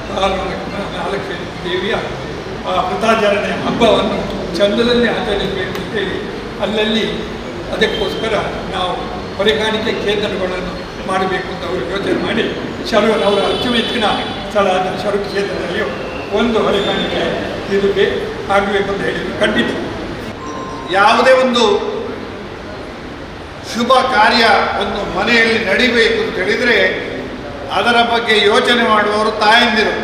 ಮಹಾಲಕ್ಷ್ಮಿ ದೇವಿಯ ಆ ವೃತಾಚರಣೆಯ ಹಬ್ಬವನ್ನು ಚಂದದಲ್ಲಿ ಆಚರಿಸಬೇಕು ಅಂತೇಳಿ ಅಲ್ಲಲ್ಲಿ ಅದಕ್ಕೋಸ್ಕರ ನಾವು ಹೊರೆಕಾಣಿಕೆ ಕೇಂದ್ರಗಳನ್ನು ಮಾಡಬೇಕು ಅಂತ ಅವರು ಯೋಚನೆ ಮಾಡಿ ಶರವಣ ಅವರ ಅಚ್ಚುಮೆಚ್ಚಿನ ಸ್ಥಳ ಆದ ಶರು ಕ್ಷೇತ್ರದಲ್ಲಿಯೂ ಒಂದು ಹೊರೆಕಾಣಿಕೆ ಇದು ಆಗಬೇಕು ಅಂತ ಹೇಳಿದರು. ಖಂಡಿತ ಯಾವುದೇ ಒಂದು ಶುಭ ಕಾರ್ಯ ಒಂದು ಮನೆಯಲ್ಲಿ ನಡಿಬೇಕು ಅಂತ ಹೇಳಿದರೆ ಅದರ ಬಗ್ಗೆ ಯೋಚನೆ ಮಾಡುವವರು ತಾಯಂದಿರು.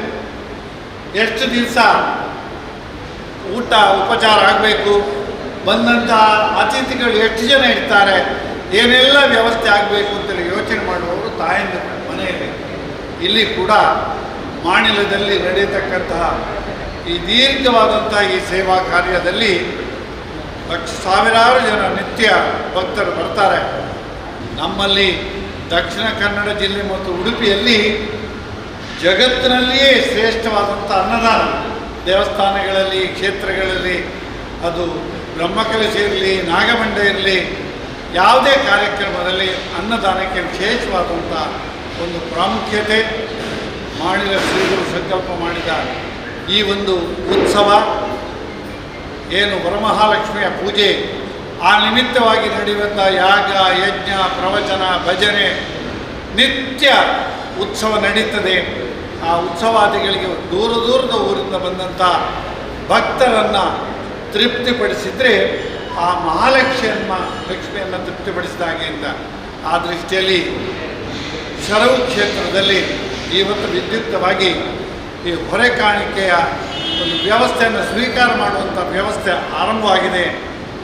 ಎಷ್ಟು ದಿವಸ ಊಟ ಉಪಚಾರ ಆಗಬೇಕು, ಬಂದಂಥ ಅತಿಥಿಗಳು ಎಷ್ಟು ಜನ ಇರ್ತಾರೆ, ಏನೆಲ್ಲ ವ್ಯವಸ್ಥೆ ಆಗಬೇಕು ಅಂತೇಳಿ ಯೋಚನೆ ಮಾಡುವವರು ತಾಯಂದಿರು ಮನೆಯಲ್ಲಿ. ಇಲ್ಲಿ ಕೂಡ ಮಾನಿಲದಲ್ಲಿ ನಡೆಯತಕ್ಕಂತಹ ಈ ದೀರ್ಘವಾದಂಥ ಈ ಸೇವಾ ಕಾರ್ಯದಲ್ಲಿ ಸಾವಿರಾರು ಜನ ನಿತ್ಯ ಭಕ್ತರು ಬರ್ತಾರೆ. ನಮ್ಮಲ್ಲಿ ದಕ್ಷಿಣ ಕನ್ನಡ ಜಿಲ್ಲೆ ಮತ್ತು ಉಡುಪಿಯಲ್ಲಿ ಜಗತ್ತಿನಲ್ಲಿಯೇ ಶ್ರೇಷ್ಠವಾದಂಥ ಅನ್ನದಾನ ದೇವಸ್ಥಾನಗಳಲ್ಲಿ, ಕ್ಷೇತ್ರಗಳಲ್ಲಿ, ಅದು ಬ್ರಹ್ಮಕಲಶ ಇರಲಿ, ನಾಗಮಂಡ ಇರಲಿ, ಯಾವುದೇ ಕಾರ್ಯಕ್ರಮದಲ್ಲಿ ಅನ್ನದಾನಕ್ಕೆ ವಿಶೇಷವಾದಂಥ ಒಂದು ಪ್ರಾಮುಖ್ಯತೆ. ಮಾಣಿಲ ಶ್ರೀಗಳು ಸಂಕಲ್ಪ ಮಾಡಿದ ಈ ಒಂದು ಉತ್ಸವ ಏನು ವರಮಹಾಲಕ್ಷ್ಮಿಯ ಪೂಜೆ, ಆ ನಿಮಿತ್ತವಾಗಿ ನಡೆಯುವಂಥ ಯಾಗ, ಯಜ್ಞ, ಪ್ರವಚನ, ಭಜನೆ, ನಿತ್ಯ ಉತ್ಸವ ನಡೀತದೆ. ಆ ಉತ್ಸವಾದಿಗಳಿಗೆ ದೂರ ದೂರದ ಊರಿಂದ ಬಂದಂಥ ಭಕ್ತರನ್ನು ತೃಪ್ತಿಪಡಿಸಿದರೆ ಆ ಮಹಾಲಕ್ಷ್ಮಿಯನ್ನು ತೃಪ್ತಿಪಡಿಸಿದ ಹಾಗೆ ಅಂತ. ಆ ದೃಷ್ಟಿಯಲ್ಲಿ ಶರವು ಕ್ಷೇತ್ರದಲ್ಲಿ ಇವತ್ತು ವಿದ್ಯುಕ್ತವಾಗಿ ಈ ಹೊರೆ ಕಾಣಿಕೆಯ ಒಂದು ವ್ಯವಸ್ಥೆಯನ್ನು ಸ್ವೀಕಾರ ಮಾಡುವಂಥ ವ್ಯವಸ್ಥೆ ಆರಂಭವಾಗಿದೆ.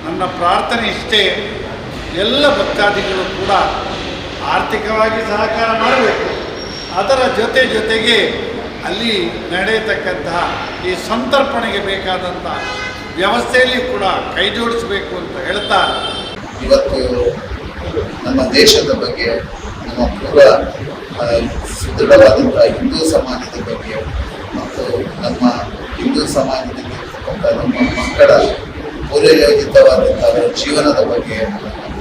ನನ್ನ ಪ್ರಾರ್ಥನೆ ಇಷ್ಟೇ, ಎಲ್ಲ ಭಕ್ತಾದಿಗಳು ಕೂಡ ಆರ್ಥಿಕವಾಗಿ ಸಹಕಾರ ಮಾಡಬೇಕು. ಅದರ ಜೊತೆ ಜೊತೆಗೆ ಅಲ್ಲಿ ನಡೆಯತಕ್ಕಂತಹ ಈ ಸಂತರ್ಪಣೆಗೆ ಬೇಕಾದಂಥ ವ್ಯವಸ್ಥೆಯಲ್ಲಿ ಕೂಡ ಕೈ ಜೋಡಿಸಬೇಕು ಅಂತ ಹೇಳ್ತಾ, ಇವತ್ತು ನಮ್ಮ ದೇಶದ ಬಗ್ಗೆ, ನಮ್ಮ ಪೂರ್ವ ಸುದೃಢವಾದಂಥ ಹಿಂದೂ ಸಮಾಜದ ಬಗ್ಗೆ ಮತ್ತು ನಮ್ಮ ಹಿಂದೂ ಸಮಾಜದಲ್ಲಿ ಇರ್ತಕ್ಕಂಥ ನಮ್ಮ ಮಕ್ಕಳ ಪೂರ್ವಯೋಜಿತವಾದಂಥ ಅವರ ಜೀವನದ ಬಗ್ಗೆ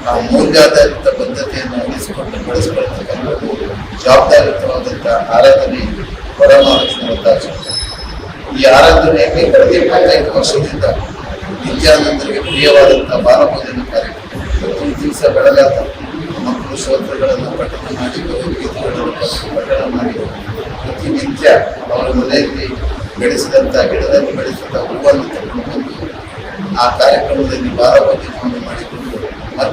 ಆ ಮೌಲ್ಯಾಧಾರಿತ ಪದ್ಧತಿಯನ್ನು ಉಳಿಸಿಕೊಂಡು ಬೆಳೆಸಿಕೊಳ್ತಕ್ಕಂಥದ್ದು ಜವಾಬ್ದಾರಿಯುತವಾದಂಥ ಆರಾಧನೆ ವರಮಹಾಲಕ್ಷ್ಮಿ ವ್ರತಾಚರಣೆ. ಈ ಆರಾಧನೆಯಲ್ಲಿ ಕಳೆದ 25 ವರ್ಷದಿಂದ ನಿತ್ಯಾನಂದರಿಗೆ ಪ್ರಿಯವಾದಂಥ ಬಾಲಭೋಜನ ಕಾರ್ಯಕ್ರಮ ಪ್ರತಿ ದಿವಸ ಬೆಳಗಾದ ಮಕ್ಕಳು ಸ್ತೋತ್ರಗಳನ್ನು ಪಠಣ ಮಾಡಿ, ಭಗವದ್ಗೀತೆಗಳನ್ನು ಪಠಣ ಮಾಡಿ ಪ್ರತಿನಿತ್ಯ ಅವರ ಮನೆಯಲ್ಲಿ ಬೆಳೆಸಿದಂಥ ಗಿಡದಲ್ಲಿ ಬೆಳೆಸಿದಂಥ ಹೂವನ್ನು ತಗೊಂಡು ಬಂದು ಆ ಕಾರ್ಯಕ್ರಮದಲ್ಲಿ ಬಾಲಭೋಜನವನ್ನು ಮಾಡಿಕೊಂಡು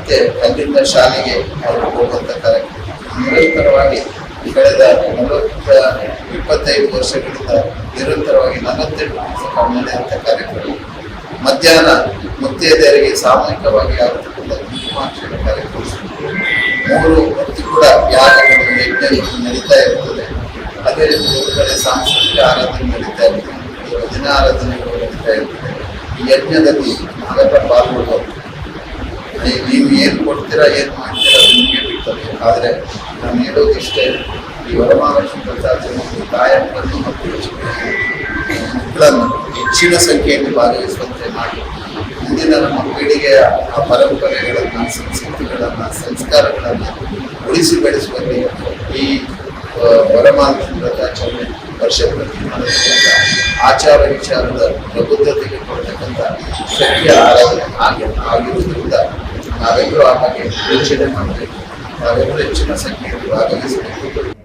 ಮತ್ತೆ ಅಲ್ಲಿಂದ ಶಾಲೆಗೆ ಅವರು ಹೋಗುವಂಥ ಕಾರ್ಯಕ್ರಮ ನಿರಂತರವಾಗಿ ಕಳೆದ 25 ವರ್ಷಗಳಿಂದ ನಿರಂತರವಾಗಿ 48 ದಿವಸ ನಡೆಯುವಂಥ ಕಾರ್ಯಕ್ರಮ. ಮಧ್ಯಾಹ್ನ ಮುತ್ತೈದೆಯರಿಗೆ ಸಾಮೂಹಿಕವಾಗಿ ಆಗತಕ್ಕಂಥ ಕುಂಕುಮಾರ್ಚನೆ ಕಾರ್ಯಕ್ರಮ. 3 ಹೊತ್ತು ಕೂಡ ಯಾಗಗಳು, ಯಜ್ಞಗಳು ನಡೀತಾ ಇರ್ತದೆ. ಅದೇ ರೀತಿ ಒಂದು ಕಡೆ ಸಾಂಸ್ಕೃತಿಕ ಆರಾಧನೆ ನಡೀತಾ ಇರ್ತದೆ, ದಿನ ಆರಾಧನೆಗಳು ನಡೀತಾ ಇರ್ತದೆ. ಈ ಯಜ್ಞದಲ್ಲಿ ನಾವೆಲ್ಲ ಪಾಲ್ಗೊಳ್ಬೋದು. ನೀವು ಏನು ಕೊಡ್ತೀರಾ, ಏನು ಮಾಡ್ತೀರಾ ಅದು ನಿಮಗೆ ಬಿಡ್ತದೆ. ಆದರೆ ನಾನು ಹೇಳೋದಿಷ್ಟೇ, ಈ ವರಮಹಾಲಕ್ಷ್ಮಿ ವ್ರತಾಚರಣೆ ತಾಯಂದ್ರನ್ನು ಮತ್ತು ಮಕ್ಕಳನ್ನು ಹೆಚ್ಚಿನ ಸಂಖ್ಯೆಯಲ್ಲಿ ಭಾಗವಹಿಸುವಂತೆ ಮಾಡಿ ಮುಂದಿನ ನಮ್ಮ ಪೀಳಿಗೆಯ ಆ ಪರಂಪರೆಗಳನ್ನು, ಸಂಸ್ಕೃತಿಗಳನ್ನು, ಸಂಸ್ಕಾರಗಳನ್ನು ಉಳಿಸಿ ಬೆಳೆಸುವಲ್ಲಿ ಈ ವರಮಹಾಲಕ್ಷ್ಮಿ ವ್ರತಾಚರಣೆ ವರ್ಷ ಪ್ರತಿ ಮಾಡತಕ್ಕಂಥ ಆಚಾರ ವಿಚಾರದ ಪ್ರಬುದ್ಧತೆಗೆ ಕೊಡ್ತಕ್ಕಂಥ ಶಕ್ತಿಯ ಆರಾಧನೆ ಆಗಿರುವುದರಿಂದ ನಾವೆಲ್ಲರೂ ಆ ಬಗ್ಗೆ ಯೋಚನೆ ಮಾಡಬೇಕು, ನಾವೆಲ್ಲರೂ ಹೆಚ್ಚಿನ ಸಂಖ್ಯೆಯಲ್ಲಿ ಭಾಗವಹಿಸಬೇಕು.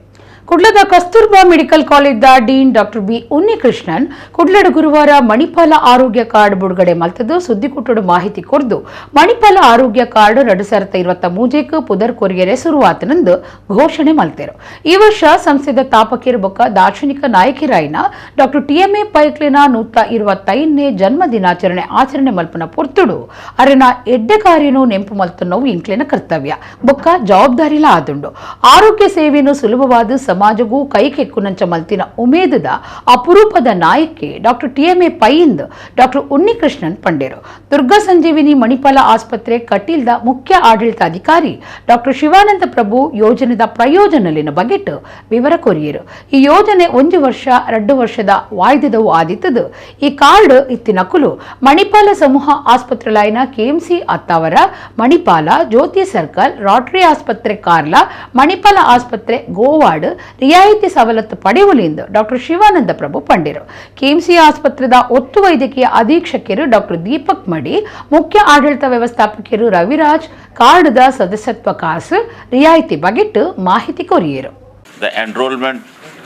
ಕುಡ್ಲದ ಕಸ್ತೂರ್ಬಾ ಮೆಡಿಕಲ್ ಕಾಲೇಜ್ದ ಡೀನ್ ಡಾಕ್ಟರ್ ಬಿ ಉನ್ನಿಕೃಷ್ಣನ್ ಕುಡ್ಲಡ್ ಗುರುವಾರ ಮಣಿಪಾಲ ಆರೋಗ್ಯ ಕಾರ್ಡ್ ಬಿಡುಗಡೆ ಮಲ್ತದ್ದು ಸುದ್ದಿಕೂಟಡು ಮಾಹಿತಿ ಕೊರ್ದು ಮಣಿಪಾಲ ಆರೋಗ್ಯ ಕಾರ್ಡ್ 2023 ಪುದರ್ ಕೊರಿಯರೆ ಶುರುವಾತನೆಂದು ಘೋಷಣೆ ಮಲ್ತೆರು. ಈ ವರ್ಷ ಸಂಸ್ಥೆದ ತಾಪಕಿಯರ ಬೊಕ್ಕ ದಾರ್ಶನಿಕ ನಾಯಕಿರಾಯಿನ ಡಾಕ್ಟರ್ ಟಿಎಂಎ ಪೈಕ್ಲಿನ 125ನೇ ಜನ್ಮ ದಿನಾಚರಣೆ ಆಚರಣೆ ಮಲ್ಪನ ಪೊರ್ತುಡು ಅರೆನ ಎಡ್ಡೆ ಕಾರ್ಯನು ನೆಂಪು ಮಲ್ತನ್ನೋವು ಇಂಕ್ಲಿನ ಕರ್ತವ್ಯ ಬೊಕ್ಕ ಜವಾಬ್ದಾರಿಲ ಆದುಂಡು. ಆರೋಗ್ಯ ಸೇವೆಯನ್ನು ಸುಲಭವಾದ ಸಮಾಜಗೂ ಕೈಕೆಕ್ಕುನಂಚ ಮಲ್ತಿನ ಉಮೇದದ ಅಪರೂಪದ ನಾಯಕಿ ಡಾಕ್ಟರ್ ಟಿಎಂಎ ಪೈಂದ್ ಡಾಕ್ಟರ್ ಉನ್ನಿಕೃಷ್ಣನ್ ಪಂಡೇರು. ದುರ್ಗಾ ಸಂಜೀವಿನಿ ಮಣಿಪಾಲ ಆಸ್ಪತ್ರೆ ಕಟೀಲ್ದ ಮುಖ್ಯ ಆಡಳಿತಾಧಿಕಾರಿ ಡಾಕ್ಟರ್ ಶಿವಾನಂದ ಪ್ರಭು ಯೋಜನೆದ ಪ್ರಯೋಜನಲಿನ ಬಗೆಟ್ ವಿವರ ಕೊರಿಯರು. ಈ ಯೋಜನೆ 1 ವರ್ಷ 2 ವರ್ಷದ ವಾಯ್ದೆದವು ಆದಿತ್ತದು. ಈ ಕಾರ್ಡ್ ಇತ್ತಿನಕುಲು ಮಣಿಪಾಲ ಸಮೂಹ ಆಸ್ಪತ್ರೆ ಲೈನ ಕೆಎಂಸಿ ಅತ್ತಾವರ, ಮಣಿಪಾಲ, ಜ್ಯೋತಿ ಸರ್ಕಲ್, ರಾಟ್ರಿ ಆಸ್ಪತ್ರೆ ಕಾರ್ಲಾ, ಮಣಿಪಾಲ ಆಸ್ಪತ್ರೆ ಗೋವಾಡ್ ರಿಯಾಯಿತಿ ಸವಲತ್ತು ಪಡೆಯಲಿಂದು ಡಾಕ್ಟರ್ ಶಿವಾನಂದ ಪ್ರಭು ಪಂಡಿರು. ಕೆಎಂಸಿ ಆಸ್ಪತ್ರೆದ ಒತ್ತು ವೈದ್ಯಕೀಯ ಅಧೀಕ್ಷಕರು ಡಾಕ್ಟರ್ ದೀಪಕ್ ಮಡಿ, ಮುಖ್ಯ ಆಡಳಿತ ವ್ಯವಸ್ಥಾಪಕರು ರವಿರಾಜ್ ಕಾರ್ಡ್ದ ಸದಸ್ಯತ್ವ ಕಾಸು ರಿಯಾಯಿತಿ ಬಗೆಟ್ ಮಾಹಿತಿ ಕೋರಿಯರು. The enrollment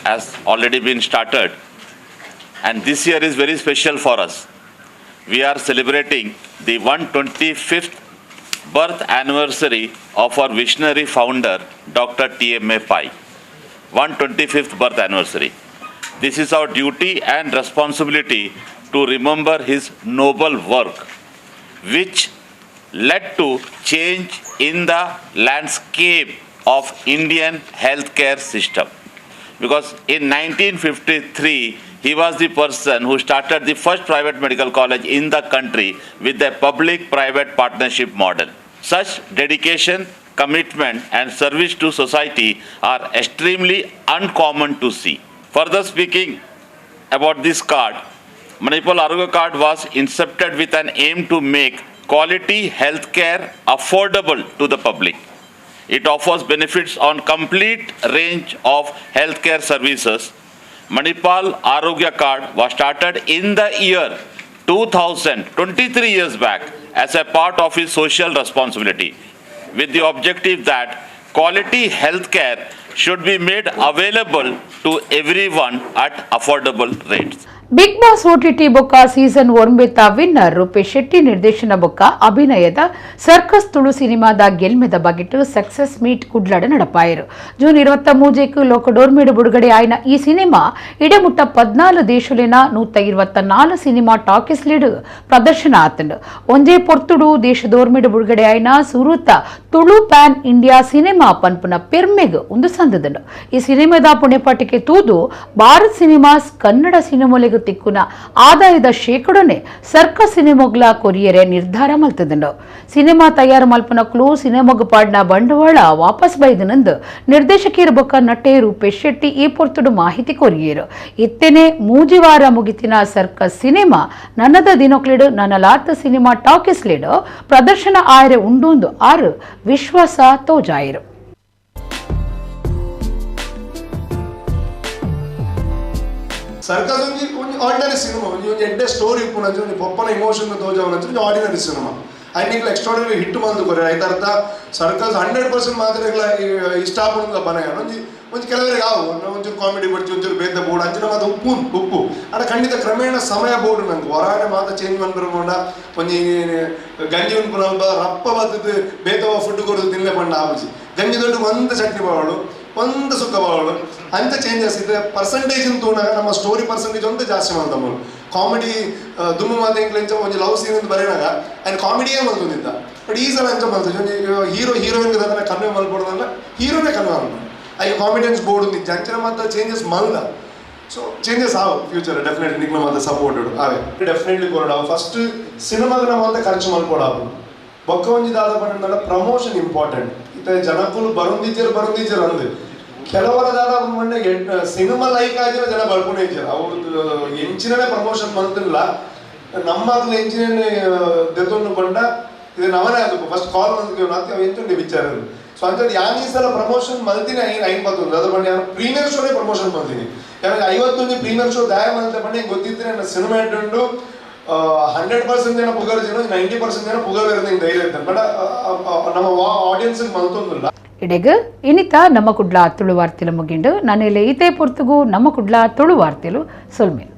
has already been started and this year is very special for us. We are celebrating the 125th birth anniversary of our visionary founder Dr. T.M.A. Pai. 125th birth anniversary. This is our duty and responsibility to remember his noble work, which led to change in the landscape of Indian healthcare system. Because in 1953, he was the person who started the first private medical college in the country with the public-private partnership model. Such dedication, commitment and service to society are extremely uncommon to see. Further speaking about this card, Manipal Arogya Card was incepted with an aim to make quality healthcare affordable to the public. It offers benefits on complete range of healthcare services. Manipal Arogya Card was started in the year 2000, 23 years back, as a part of his social responsibility, with the objective that quality healthcare should be made available to everyone at affordable rates. Big boss OTT ಬೊಕ್ಕ season 1 winner Rupesh Shetty ನಿರ್ದೇಶನ ಬೊಕ್ಕ ಅಭಿನಯದ circus Tulu ಸಿನಿಮಾದ ಗೆಲ್ಮೆದ ಬಗೆಟ್ success meet ಕುಡ್ಲಡ ನಡಪಾಯರು. June 23 ಲೋಕಡೋರ್ಮೇಡು ಬಿಡುಗಡೆ ಆಯ್ನ ಈ cinema ಇಡಮುಟ್ಟ 14 ದೇಶಲಿನ 124 cinema talkies lead ಪ್ರದರ್ಶನ ಆತಂಡು. ಒಂಜೇ ಪೊರ್ತುಡು ದೇಶದೋರ್ಮೇಡು ಬಿಡುಗಡೆ ಆಯ್ನ ಸುರುತ ತುಳು ಪ್ಯಾನ್ ಇಂಡಿಯಾ ಸಿನಿಮಾ ಪನ್ಪುನ ಪೆರ್ಮೆಗ್ ಒಂದು ಸಂದದಂಡು. ಈ ಸಿನಿಮಾದ ಪುಣ್ಯಪಾಟಿಕೆ ತೂದು ಭಾರತ್ ಸಿನಿಮಾಸ್ ಕನ್ನಡ ಸಿನಿಮೊಲೆಗ್ ತಿಕ್ಕುನ ಆದಾಯದ ಶೇಕಡನೆ ಸರ್ಕಸ್ ಸಿನಿಮೊಗ್ಲ ಕೊರಿಯರೆ ನಿರ್ಧಾರ ಮಲ್ತದಂಡು. ಸಿನಿಮಾ ತಯಾರು ಮಲ್ಪನಕ್ಲು ಸಿನಿಮೊಗ್ ಪಾಡ್ನ ಬಂಡವಾಳ ವಾಪಸ್ ಬೈದನಂದು ನಿರ್ದೇಶಕಿಯರ ಬೊಕ್ಕ ನಟೆ ರೂಪೇಶ್ ಶೆಟ್ಟಿ ಈ ಪೊರ್ತುಡು ಮಾಹಿತಿ ಕೊರಿಯರು. ಇತ್ತೆನೆ ಮೂಜಿವಾರ ಮುಗಿತಿನ ಸರ್ಕಸ್ ಸಿನಿಮಾ ನನ್ನದ ದಿನಕ್ಲಿಡು ನನ್ನಲಾತ ಸಿನಿಮಾ ಟಾಕೀಸ್ ಲೀಡು ಪ್ರದರ್ಶನ ಆಯರೆ ಉಂಡೊಂದು ಆರು ವಿಶ್ವಾಸ ತೋಜಾಯರು. ಸರ್ಕಸ್ ಒಂಜಿ ಒಂಜಿ ಆರ್ಡಿನರಿ ಸಿನಿಮಾ, ಒಂಜಿ ಒಂಜಿ ಎಡ್ಡೆ ಸ್ಟೋರಿ ಇಪ್ಪುನಂಚ, ಒಂಜಿ ಪೊಪ್ಪನ ಇಮೋಷನ್ ತೋಜಾವನಂಚ ಒಂಜಿ ಆರ್ಡಿನರಿ ಸಿನಿಮಾ. ಐನಿಗ್ಲ ಎಕ್ಸ್ಟ್ರಾರ್ಡಿನರಿ ಹಿಟ್ ಮಲ್ತು ಕೊರೆ ಐತರ್ಥ ಸರ್ಕಲ್ಸ್ 100% ಮಾತ್ರ ಇಷ್ಟ ಆಪುಂಡು ಬನ ಒಂಜಿ ಒಂಜಿ ಕೆಲವರಿಗೆ ಆವು ಒಂಚೂರು ಕಾಮಿಡಿ ಬಡ್ಚಿ ಒಂಚೂರು ಬೇದ ಬೋರ್ಡ್ ಅಂಚಿನ ಮಾತ ಉಪ್ಪು ಉಪ್ಪು ಅಡ ಖಂಡಿತ ಕ್ರಮೇಣ ಸಮಯ ಬೋರ್ಡ್ ನಂಗೆ ಹೊರಗಡೆ ಮಾತ ಚೇಂಜ್ ಮನ್ಪುನ ಒಂಜಿ ಗಂಜಿ ಉನ್ಪುನ ರಪ್ಪ ಬತ್ತದು ಬೇತವ ಫುಡ್ ಕೊಡೋದು ತಿನ್ಲೆ ಪಂಡ ಆಪುಜಿ ಗಂಜಿ ದೊಡ್ಡ ಒಂದು ಚಟ್ನಿ ಬಾವಳು ಒಂದು ಸುಕ್ಕ ಬಾವಳು ಅಂಚ ಚೇಂಜಸ್ ಇದೆ ಪರ್ಸೆಂಟೇಜ್ ತೂನಾಗ ನಮ್ಮ ಸ್ಟೋರಿ ಪರ್ಸೆಂಟೇಜ್ ಒಂದು ಜಾಸ್ತಿ ಮಾಡ್ತಮ್ಮಳು ಕಾಮಿಡಿ ದುಮ್ಮು ಮಾತೆ ಇಂಚ ಒಂಜಿ ಲವ್ ಸೀನ್ ಅಂತ ಬರೆಯುವಾಗ ಆ್ಯಂಡ್ ಕಾಮಿಡಿಯೇ ಮಲ್ತೊಂದಿದ್ದ ಬಟ್ ಈ ಸಲ ಅಂಚ ಮಲ್ತು ಒಂಜಿ ಹೀರೋ ಹೀರೋಯಿನ್ ಅದನ್ನ ಕನ್ವೆ ಮಲ್ಪೊಡ್ದಲ್ಲ ಹೀರೋನೇ ಕನ್ವೆ ಮಲ್ಪಡು ಐ ಕಾಮಿಡಿಯನ್ಸ್ ಬೋರ್ಡ್ ఉంది ಅಂಚಿನ ಮಾತ ಚೇಂಜಸ್ ಮಲ್ದ ಸೊ ಚೇಂಜಸ್ ಆವು ಫ್ಯೂಚರ್ ಡೆಫಿನೆಟ್ಲಿ ನಿಗ್ಲ ಮಾತ ಸಪೋರ್ಟ್ ಆವೆ ಡೆಫಿನೆಟ್ಲಿ ಕೊರಡ ಫಸ್ಟ್ ಸಿನಿಮಾಗ ನಮ್ಮ ಖರ್ಚು ಮಲ್ಪೊಡಾವು ಬೊಕ್ಕ ಒಂಜಿ ದಾದ ಪಂಡ ಪ್ರಮೋಷನ್ ಇಂಪಾರ್ಟೆಂಟ್ ಇತ್ತೆ ಜನಕ್ಕುಲು ಬರುಂದಿಜ್ಜರು ಬರುಂದಿಜ್ಜರು ಅಂದು ಕೆಲವರ ದಾದ ಪಂಡ ಸಿನಿಮಾ ಲೈಕ್ ಆಗಿರೋ ಜನ ಬರ್ಕೊಂಡು ಇಜ್ಜರು ಅವ್ರದ್ದು ಎಂಚಿನೇ ಪ್ರಮೋಷನ್ ಮಲ್ತಿಲ್ಲ ನಮ್ಮಾಗ್ಲು ಎಂಚಿನೇ ದೆತ್ತೊಂದು ಪಂಡ ಇದು ನವನೇ ಅದು ಫಸ್ಟ್ ಕಾಲ್ ಮಲ್ತೀವಿ ಅವು ಎಂಚುಂಡಿ ವಿಚಾರ ಸೊ ಅಂತ ಯಾನ್ ಈ ಸಲ ಪ್ರಮೋಷನ್ ಮಲ್ತೀನಿ ಐನ್ ಐನ್ ಬತ್ತೊಂದು ಅದ್ರ ಪಂಡ ಯಾರು ಪ್ರೀಮಿಯರ್ ಶೋನೇ ಪ್ರಮೋಷನ್ ಮಲ್ತೀನಿ ಯಾಕಂದ್ರೆ 51 ಪ್ರೀಮಿಯರ್ ಶೋ ದಾಯ ಮಲ್ತೆ ಪಂಡ ಹಿಂಗೆ ಗೊತ್ತಿದ್ರೆ ನನ್ನ ಸಿನಿಮಾ ಉಂಡು 100% ಜನ ಪುಗರ್ ಜನ 90% ಜನ ಪುಗರ್ ಇರೋದು ಧೈರ್ಯ ಇರ್ತಾರೆ ಬಟ್ ನಮ್ಮ ಆಡಿಯನ್ಸ್ ಮಲ್ತೊಂದಿಲ್ಲ. ಇಡೆಗ್ ಇನಿತ ನಮ್ಮ ಕುಡ್ಲ ತುಳು ವಾರ್ತೆಲು ಮುಗಿಂಡು ನನ್ನೆಲೆ ಇತೇ ಪೊರ್ತುಗು ನಮ್ಮ ಕುಡ್ಲ ತುಳು ವಾರ್ತೆಲು ಸೊಲ್ಮೇಲು.